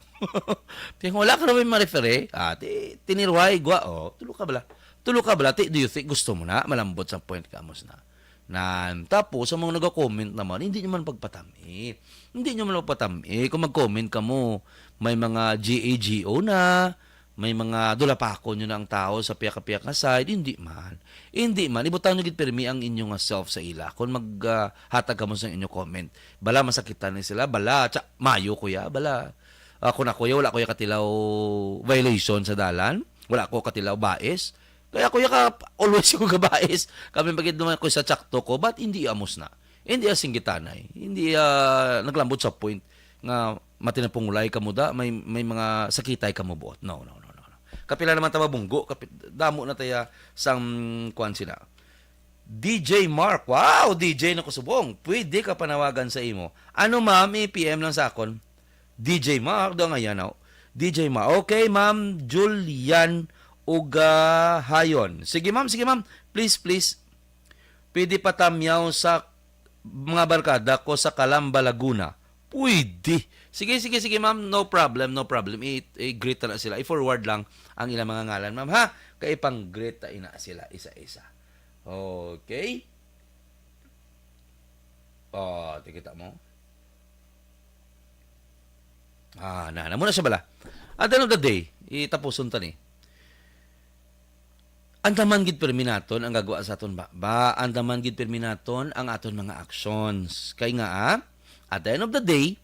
Kaya kung wala ka na may ma-referee, ah, ti-, tinirway, gwa, oh, tulo ka bala. Tulo ka bala, ti, do you think gusto mo na? Malambot sa point ka, amos na. Nan, tapos, sa mga nag-comment naman, hindi nyo man pagpatami. Hindi nyo man pagpatami. Kung mag-comment ka mo, may mga G A G O na, may mga dulapakon nyo na ang tao sa piyak-piyak nga side, hindi man. Hindi man. Ibutang nyo gid pirmi ang inyo nga self sa ila. Kung mag, ah, hatag kamo sa inyo comment, bala masakitan ni sila, bala, tsa, mayo ko ya, bala. Ah, kung ako ya, wala ko ya katilaw violation sa dalan, wala ko katilaw bais. Kaya ko ya ka, always ko kabais. Kami pagid naman ko sa tsakto ko, but hindi amos na. Hindi ya singgitanay. Hindi ya naglambot sa point nga matinapungulay kamo da, may, may mga sakitay kamo buot. No, no, no, no, no. Kapila naman ta mabunggo, kapi-, damo na taya sang kwan sila. D J Mark, wow, D J na kusubong. Pwede ka panawagan sa imo. Ano, ma'am, i-P M lang sa akon. D J Mark, do nga yan, oh. D J Mark. Okay, ma'am, Julian Ugahayon. Sige, ma'am, sige, ma'am. Please, please. Pwede patamyaw sa mga barkada ko sa Calamba, Laguna. Pwede. Sige, sige, sige, ma'am. No problem, no problem. I, i-greet na sila. I-forward lang ang ilang mga ngalan, ma'am, ha? Kay ipang-greet ta ina sila isa-isa. Okay? Oh, tikita mo? Ah, na, na muna siya bala. At the end of the day, itapuson ta ni. Andaman gid pirmi naton ang gagwa sa aton baba, andaman gid pirmi naton ang aton mga actions. Kay nga, ah, at the end of the day,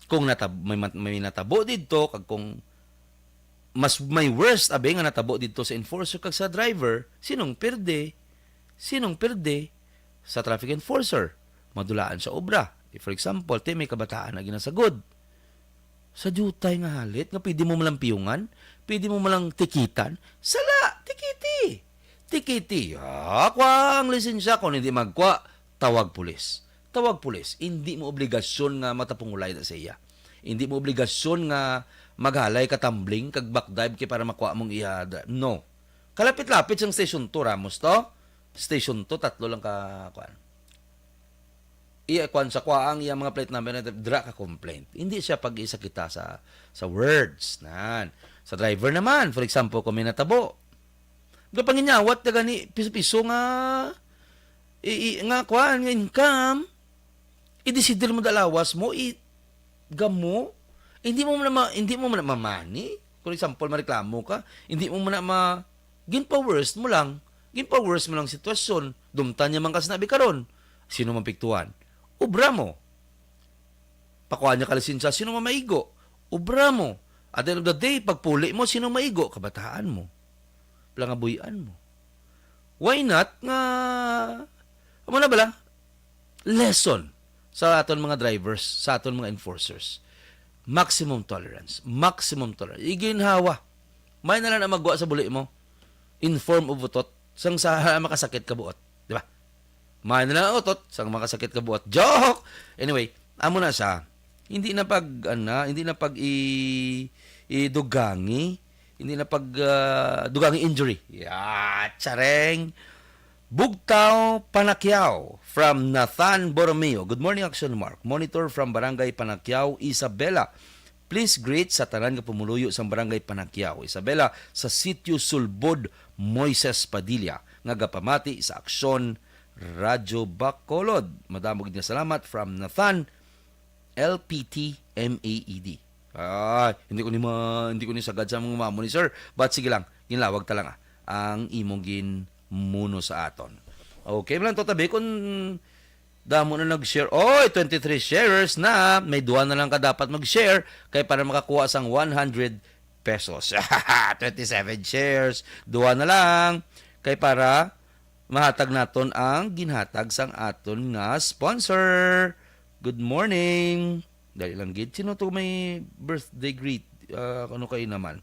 kung natab-, may mat-, may natabo didto, kag kung mas may worst abi nga natabo didto sa enforcer kag sa driver, sinong perde? Sinong perde? Sa traffic enforcer, madulaan sa obra. If, for example, ti may kabataan na ginasagod, sa diutay nga halit nga pwede mo malang piyungan, pwede mo malang tikitan, sala, tikiti. Tikiti. Ah, kwa ang lisensya. Kung hindi magkwa, tawag pulis. Tawag pulis. Hindi mo obligasyon nga matapungulay na sa iya. Hindi mo obligasyon nga maghalay ka tumbling kag back dive kay para makuha mong iya. No. Kalapit-lapit sang station two, Ramos, to. Station two, tatlo lang ka, kwan. Iya, kwan, sa kwa ang iya mga plate number na dira ka complaint. Hindi siya pag-isa kita sa, sa words. Nan. Sa driver naman, for example, kung may natabo, kapanginyawat na gani, piso-piso nga, i, i, nga kwan, nga income, i-desider mo da lawas mo, i, gamo, hindi mo man ma-, hindi mo man mamani. For example, mareklamo ka, hindi mo man ma-, ginpa-worst mo lang, ginpa-worst mo lang sitwasyon, dumtan niya man ka sinabi karon, sino man piktuhan? Obra mo. Pakuha niya ka lisensya, sino man maigo? Obra mo. At the end of the day, pagpuli mo, sino maigo? Kabataan mo. Plangabuyan mo. Why not nga, amo na bala? Lesson sa aton mga drivers, sa aton mga enforcers. Maximum tolerance. Maximum tolerance. Iginhawa. May na lang na magwa sa buli mo. In form of utot. Sang sa makasakit ka buot. Di ba? May na lang ang utot. Sang makasakit ka buot. Joke! Anyway, amo na sa. Hindi na pag, ana, hindi na pag i-, idugangi. Hindi na pag, ah, dugangi injury. Ya, tsareng. Bugtaw Panakiao from Nathan Borromeo. Good morning, Action Mark. Monitor from Barangay Panakiao, Isabela. Please greet sa tanan nga pumuluyo sang Barangay Panakiao, Isabela, sa Sitio Sulbod, Moises Padilla, nga gapamati sa Aksyon Radyo Bacolod. Madamo gid nga salamat from Nathan, L P T M A E D. Ah, hindi ko ni ma-, hindi ko ni sagad sa mga mamo ni sir. But sige lang, ginlawag ta lang, ah, ang imong ginmuno sa aton. Okay, lang to tabi kung damo na nag-share. Oy, twenty-three sharers na. May duha na lang ka dapat mag-share kay para makakuha sang one hundred pesos. Twenty-seven shares. Duha na lang kay para mahatag naton ang ginhatag sang aton nga sponsor. Good morning. Dali lang gid. Sino to may birthday greet? Ah, ano kayo naman?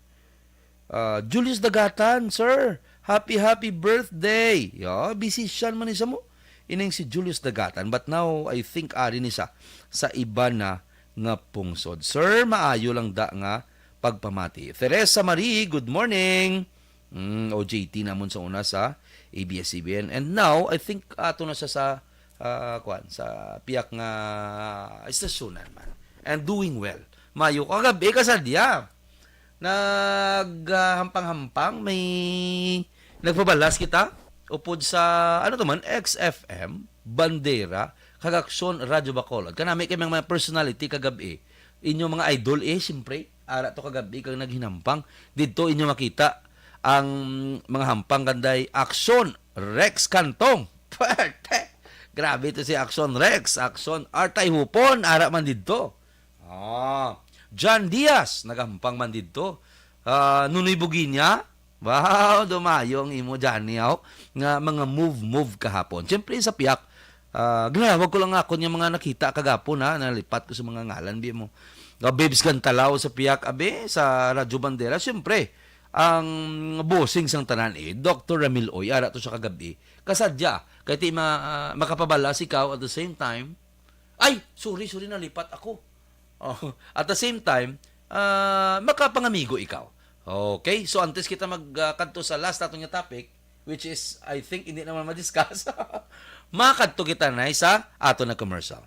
Ah, Julius Dagatan, sir. Happy, happy birthday. Ya, busy siya man isa mo. Ining si Julius Dagatan. But now, I think ari ni sa, sa iba na nga pungsod. Sir, maayo lang da nga pagpamati. Teresa Marie, good morning. Mm, O J T namon sa una sa A B S C B N. And now, I think ato na siya sa, ah, kwan, sa piyak nga estasyonan man. And doing well. Mayo kagabi, kasadya. Naghampang-hampang, may nagpabalas kita upod sa, ano to man, X F M, Bandera, kag Aksyon Radyo Bacolod. Kanami kay mga personality kagabi. Inyo mga idol, eh, siyempre. ara to kagab-i kag naghinampang. Didto inyo makita ang mga hampang kanday Action Rex Cantong. Perte! Grabe to si Action Rex, Action Artay Hupon, ara man didto. Ah, John Diaz, nagahampang man didto. Ah, Nunoy Buginia, wow, dumayo ang imo, Johnny, aw, nga mga move, move kahapon. Siyempre, sa piyak, ah, ginawag ko lang ako niya mga nakita kagapon, ha, nalipat ko sa mga ngalan, bi mo. Ah, Babes Gantalaw sa piyak, abi, sa Radyo Bandera. Siyempre, ang bossing sang tanan, eh, Doktor Ramil Oy, ara to sa kagabi. Kasadya, kay ti ma-, ah, makapabala si ikaw at the same time. Ay, sorry, sorry, nalipat ako. Oh, at the same time, ah, makapangamigo ikaw. Okay, so antes kita mag, ah, kadto sa last naton nga topic, which is, I think, hindi naman ma-discuss, makadto kita na sa ato na commercial.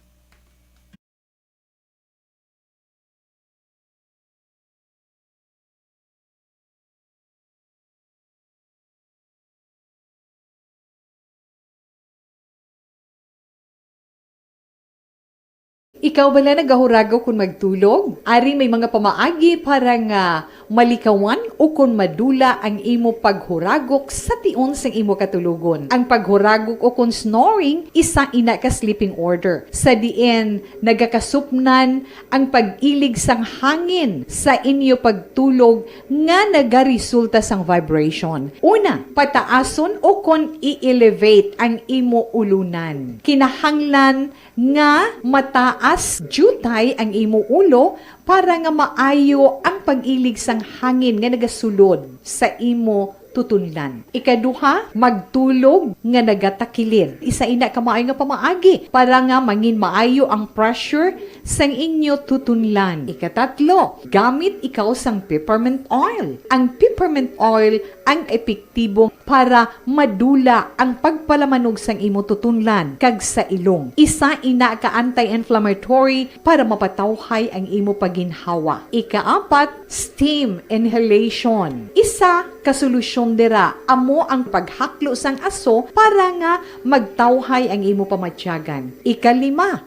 Ikaw bala nagahuragok kon magtulog? Ari may mga pamaagi para nga malikawan ukon madula ang imo paghuragok sa tion sang imo katulogon. Ang paghuragok ukon snoring, isa ina ka sleeping order, sa diin nagakasupnan ang pag-ilig sang hangin sa inyo pagtulog nga nagaresulta sang vibration. Una, pataason ukon i-elevate ang imo ulunan. Kinahanglan nga mataas diutay ang imo ulo para nga maayo ang pag-ilig sang hangin nga nagasulod sa imo tutunlan. Ikaduha, magtulog nga nagatakilid. Isa ina ka maayo nga pamaagi para nga mangin maayo ang pressure sang inyo tutunlan. Ikatatlo, gamit ikaw sang peppermint oil. Ang peppermint oil ang epektibo para madula ang pagpalamanog sang imo tutunlan kag sa ilong. Isa ina ka anti-inflammatory para mapatawhay ang imo paginhawa. Ikaapat, steam inhalation. Isa ka solusyon dira amo ang paghaklo sang aso para nga magtawhay ang imo pamatyagan. Ikalima,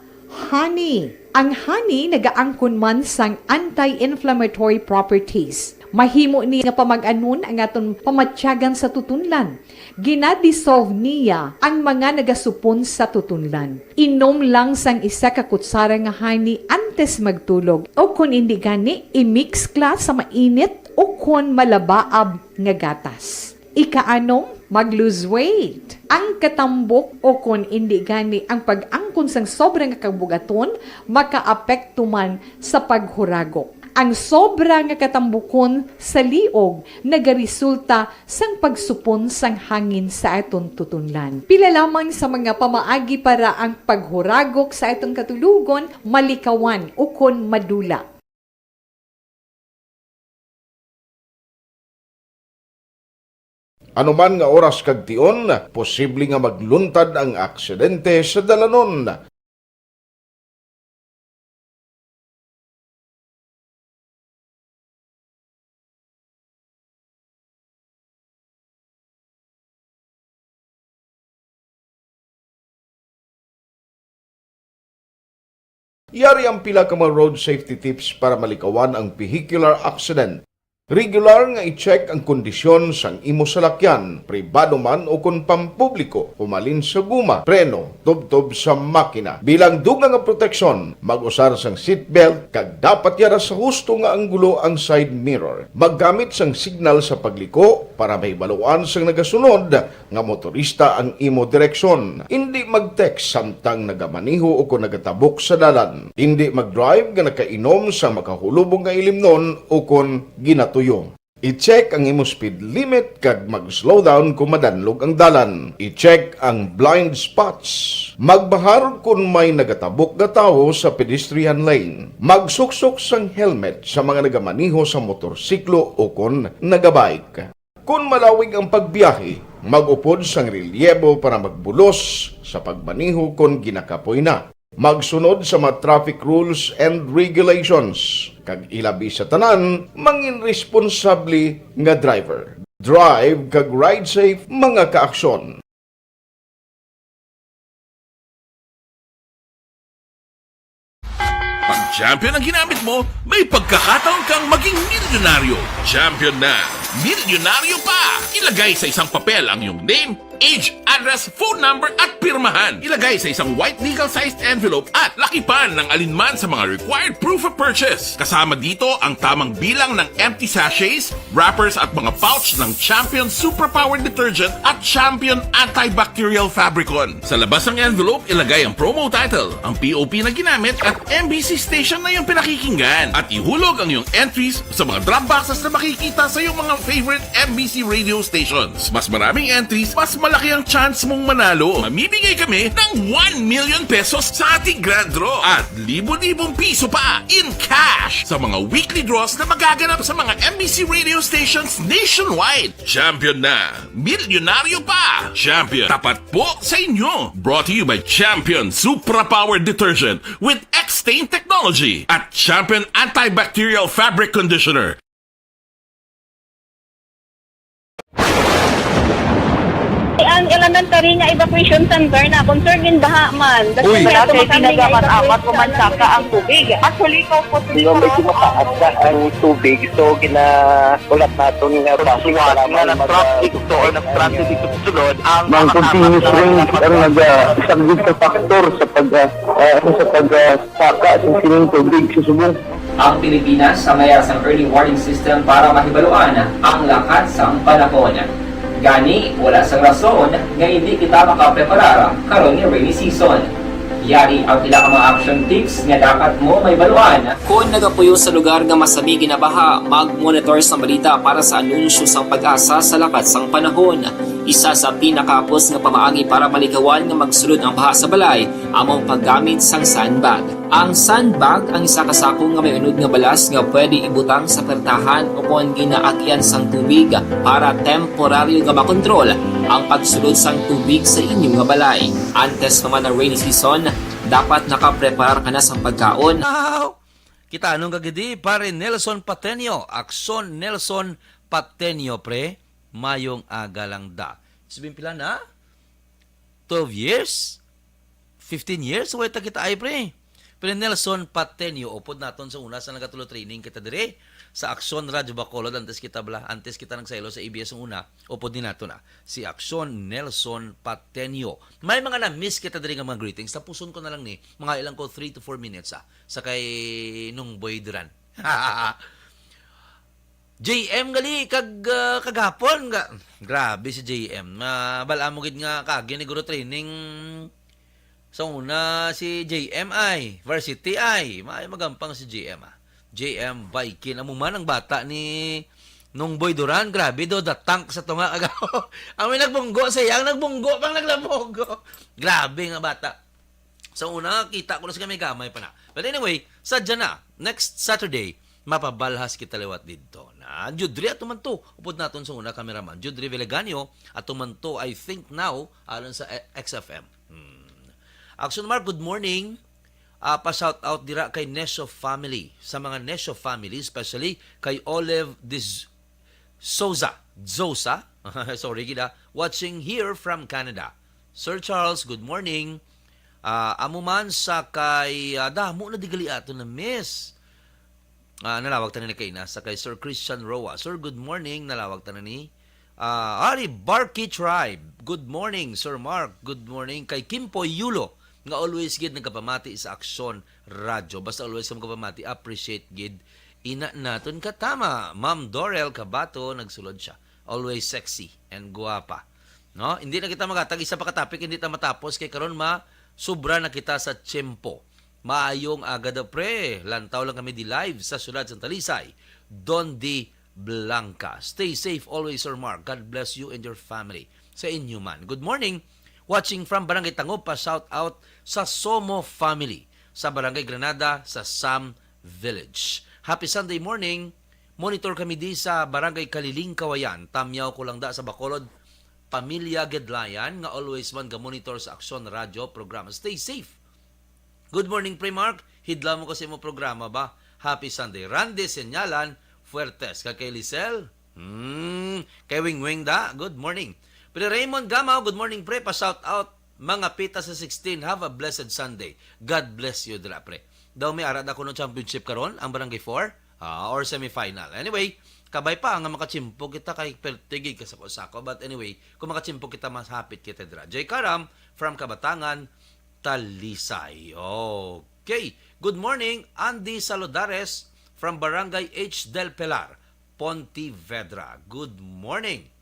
honey. Ang honey nagaangkon man sang anti-inflammatory properties. Mahimo ni nga pamag-anon ang aton pamatyagan sa tutunlan. Gina-dissolve niya ang mga nagasupon sa tutunlan. Inom lang sang isa ka kutsara nga honey antes magtulog, o kon indi gani, i-mix kla sa mainit o kon malabaab nga gatas. Ikaanom, mag-lose weight. Ang katambok o kon indi gani ang pag-angkon sang sobra nga kabugaton makaapekto man sa paghuragok. Ang sobra nga katambukon sa liog nagaresulta sang pagsupon sang hangin sa aton tutunlan. Pila lamang sa mga pamaagi para ang paghuragok sa aton katulogon malikawan ukon madula. Ano man nga oras kag tion, posible nga magluntad ang aksidente sa dalanon. Yari ang pila ka mga road safety tips para malikawan ang vehicular accident. Regular nga i-check ang kondisyon sang imo salakyan, pribado man o kon pampubliko, humalin sa guma, preno, tubtob sa makina. Bilang dugang nga proteksyon, mag-usar sang seatbelt kag dapat yara sa husto nga anggulo ang side mirror. Maggamit sang signal sa pagliko para mahibaluan sang nagasunod nga motorista ang imo direksyon. Indi mag-text samtang nagamaneho o kon nagatabok sa dalan. Indi mag-drive nga nakainom sa makahulubong nga ilimnon o kon ginatuyo. I-check ang imo speed limit kag mag-slow down kon madanlog ang dalan. I-check ang blind spots. Magbahar kon may nagatabok nga tawo sa pedestrian lane. Magsuksok sang helmet sa mga nagamaneho sa motorsiklo o kon nagabike. Kon malawig ang pagbiyahe, mag-upod sang relyebo para magbulos sa pagmaneho kon ginakapoy na. Magsunod sa mga traffic rules and regulations, kag ilabi sa tanan, mangin responsable nga driver. Drive kag ride safe, mga kaaksyon. Pag Champion ang ginamit mo, may pagkakataon kang maging milyonaryo. Champion na, milyonaryo pa! Ilagay sa isang papel ang iyong name, age, address, phone number, at pirmahan. Ilagay sa isang white legal-sized envelope at lakipan ng alinman sa mga required proof of purchase. Kasama dito ang tamang bilang ng empty sachets, wrappers at mga pouch ng Champion Superpower Detergent at Champion Antibacterial Fabricon. Sa labas ng envelope, ilagay ang promo title, ang P O P na ginamit at M B C station na iyong pinakikinggan. At ihulog ang iyong entries sa mga drop boxes na makikita sa iyong mga favorite M B C radio stations. Mas maraming entries, mas malaki ang chance mong manalo. Mamimigay kami ng one million pesos sa ating grand draw at libo-libong piso pa in cash sa mga weekly draws na magaganap sa mga M B C radio stations nationwide. Champion na! Milyonaryo pa! Champion, tapat po sa inyo! Brought to you by Champion Supra Power Detergent with X-Stain Technology at Champion Antibacterial Fabric Conditioner. Ang elementary nga evacuation center na concern in baha man. Uy! Wala kay ginagamit-amat ko man saka ang tubig. Actually, ko po Di ba medyo mataas na ang tubig, so ginakulat natin nga base Suwat para nga mag- nag-traffic to or nag-transit dito sa sulod, ang Ang continuous rain ang nag-isang gid ka factor sa pag ah, ah, ano, sa pag ah, saka sa sining tubig sa subong. Ang Pilipinas sa mayara sang early warning system para mahibaluan ang lakat sang panahon. Gani, wala sang rason nga hindi kita makapreparar karon nga rainy season. Yari ang pila ka mga action tips nga dapat mo mahibaluan. Kon nagapuyo sa lugar nga masami ginabaha, mag-monitor sang balita para sa anunsyo sang PAGASA sa lakat sang panahon. Isa sa pinakahapos nga pamaagi para malikawan nga magsulod ang baha sa balay amo ang paggamit sang sandbag. Ang sandbag ang isa ka sako nga may unod nga balas nga pwede ibutang sa pertahan o kon ginaagian sang tubig para temporaryo nga makontrol ang pagsulod sang tubig sa inyo nga balay. Antes pa man ang rainy season, dapat nakapreparar ka na sang pagkaon. Wow! Kita anong gagidi, pare Nelson Patenio, Akson Nelson Patenio, pre. Mayong aga lang da. Sabihin pila na? Twelve years? Fifteen years? Way ta kita ay, pre. Pre Nelson Patenio, upod naton sa una sa nagatulo training kita dire sa Akson Radyo Bacolod antes kita bala, antes kita nagsaylo sa A B S ang una, upod ni nato na si Akson Nelson Patenio. May mga na-miss kita diri nga mga greetings. Tapuson ko na lang ni, mga ilang ko three to four minutes ah, sa kay Nung Boy Duran. J M gali kag ah, kagapon nga grabe si J M. Mabal-a mo gid nga kagi ni guro training sa una si J M ay varsity ay may magampang si J M ah. J M Viking amo man ang bata ni Nung Boy Duran, grabe do, the tank sa tunga kagapo. Ang may nagbunggo siya, ang nagbunggo pang naglamogo. Grabe nga bata. Sa una, kita ko na sa gamay-gamay pa na. But anyway, sadya na, next Saturday, mapabalhas kita liwat didto. Na, Judre, ato man to. Upod naton sa una, cameraman. Judre Veleganio, ato man to, I think now, alang sa X F M. Hmm. Action Mark, good morning. Ah, pa-shout out dira kay Nesho family. Sa mga Nesho family, especially kay Olive Diz Souza. Zosa? Sorry gid ah. Watching here from Canada. Sir Charles, good morning. Ah, amo man sa kay ah, damo na digali ato na miss. Ah, nalawag ta na ni kaina sa kay Sir Christian Roa. Sir, good morning. Nalawag ta na ni ah, Ari Barkey Tribe. Good morning, Sir Mark. Good morning kay Kimpoy Yulo nga always gid nagapamati sa Aksyon Radyo. Basta always ka magapamati, appreciate gid. Ina naton katama, Ma'am Dorel Cabato, nagsulod siya. Always sexy and guwapa. No? Hindi na kita magatag isa pa ka topic, hindi ta matapos kay karon ma sobra na kita sa tiyempo. Maayong aga daw, pre. Lantaw lang kami di live sa siyudad sang Talisay. Don D Blanca. Stay safe always, Sir Mark. God bless you and your family. Sa inyo man. Good morning. Watching from Barangay Tangob, pa shout out sa Somo family sa Barangay Granada sa Sam Village. Happy Sunday morning. Monitor kami di sa Barangay Kaliling, Kawayan. Tamyaw ko lang da sa Bacolod, Pamilya Gedlayan, nga always man ga-monitor sa Aksyon Radyo programa. Stay safe. Good morning, Pre Mark. Hidlaw mo ko sa imo programa ba? Happy Sunday. Randy Senyalan Fuertes. Kag kay Lisel? Hmm. Kay Wing Wing da? Good morning. Pre Raymond Gamaw, good morning, pre. Pa-shout out mga pita sa sixteen. Have a blessed Sunday. God bless you, dira, pre. Daw may ara da kuno championship karon ang Barangay four, ah, or semifinal. Anyway, kabay pa nga makachimpo kita kay perti gid ka sako-sako. But anyway, kung makachimpo kita, mas hapit kita dira. Jay Karam from Kabatangan, Talisay. Okay. Good morning, Andy Saludares from Barangay H del Pilar, Pontevedra. Good morning.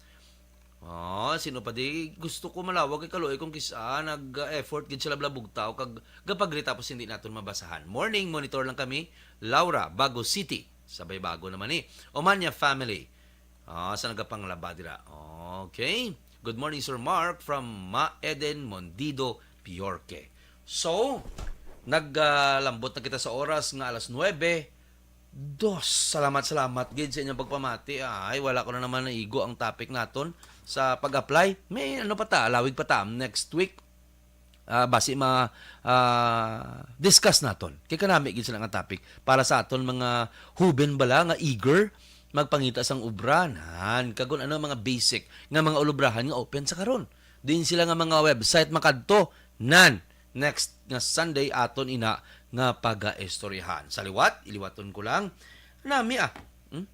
Oh, sino pa di gusto ko malawag kay kaluoy kung kis-a nag-effort gid sila bala bugtaw kag gapagrita, tapos hindi naton mabasahan. Morning, monitor lang kami. Laura, Bago City. Sabay bago naman ni. Omanya family. Ah, sa nagapanglaba dira. Okay. Good morning, Sir Mark, from Ma Eden Mondido, Piorque. So, naglambot na kita sa oras nga alas nuebe dos. Salamat, salamat gid sa inyong pagpamati. Ay, wala ko na naman naigo ang topic naton sa pag-apply. May ano pa ta, lawig pa ta next week. Ah, basi ma ah, discuss naton. Kay kanami gid sila nga topic para sa aton mga huben bala nga eager magpangita sang obra. Nan, kag kun ano mga basic nga mga ulubrahan nga open sa karon. Din sila nga mga website makadto. Nan, next nga Sunday aton ina nga pagaistoryahan. Sa liwat, iliwaton ko lang. Nami ah. Hmm?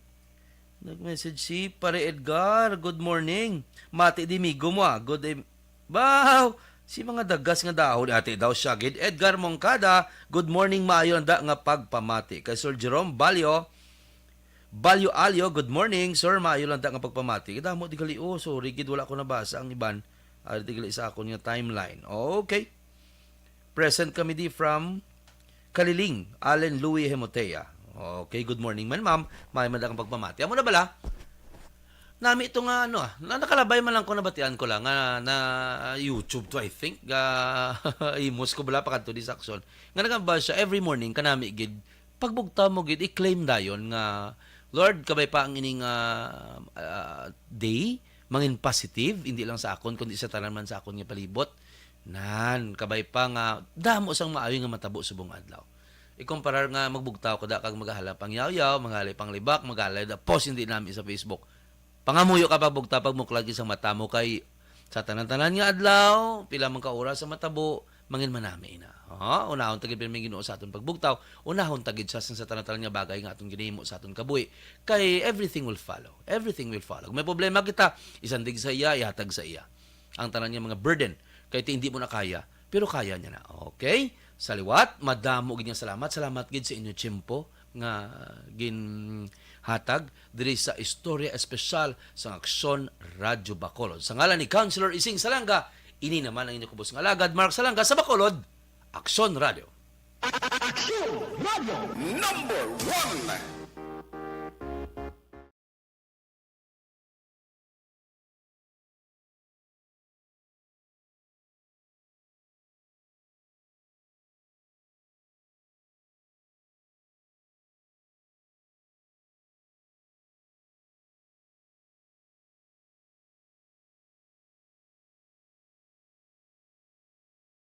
Nag-message si Pare Edgar. Good morning. Mati di migo mo ah. Good em- Baw! Si mga dagas nga dahon, ate daw siya gid. Edgar Moncada, good morning, maayo lang da nga pagpamati. Kay Sir Jerome Balyo, Balyo Alyo, good morning, sir, maayo lang da nga pagpamati. Kadamo di gali, oh, sorry gid, wala ko nabasa ang iban. Ari di gali sa akon nga timeline. Okay. Present kami di from Kaliling, Allen Louis Hemotea. Okay, good morning man, ma'am. May madakang pagpamati. Amo na bala? Nami ito nga, ano, ah, na nakalabay man lang ko, nabatian ko lang nga na YouTube to, I think. Ah, imos ko bala pa kadto di sa aksyon. Nga nagamba siya, every morning, kanami gid, pagbugtaw mo gid, i-claim dayon nga, "Lord, kabay pa ang ining, ah, ah, day, mangin positive, hindi lang sa akon, kundi sa tanan man sa akon nga palibot." Nan, kabay pa nga, damo sang maayo nga matabo subong adlaw. Ikumparar nga magbugtaw ka da kag maghahalay pang yawyaw, maghahalay pang libak, maghahalay da post hindi nami sa Facebook. Pangamuyo ka pagbugtaw, pagmuklag isang mata mo kay sa tanan-tanan nga adlaw, pila man ka oras sa matabo, mangin manami na. Ha? Unahon ta gid pirmi ang Ginoo sa aton pagbugtaw, unahon ta gid siya sa tanan-tanan nga bagay nga aton ginahimo sa aton kabuhi. Kay everything will follow. Everything will follow. Kung may problema kita, isandig sa iya, ihatag sa iya ang tanan nga mga burden. Kay ti hindi mo na kaya, pero kaya niya na. Okay? Sa liwat, madamo gid nga salamat. Salamat gid sa inyo tiyempo nga ginhatag diri sa istorya espesyal sa Aksyon Radyo Bacolod. Sa ngalan ni Councilor Ising Salanga, ini naman ang inyo kubos nga alagad, Mark Salanga, sa Bacolod, Aksyon Radio. Aksyon Radio number one.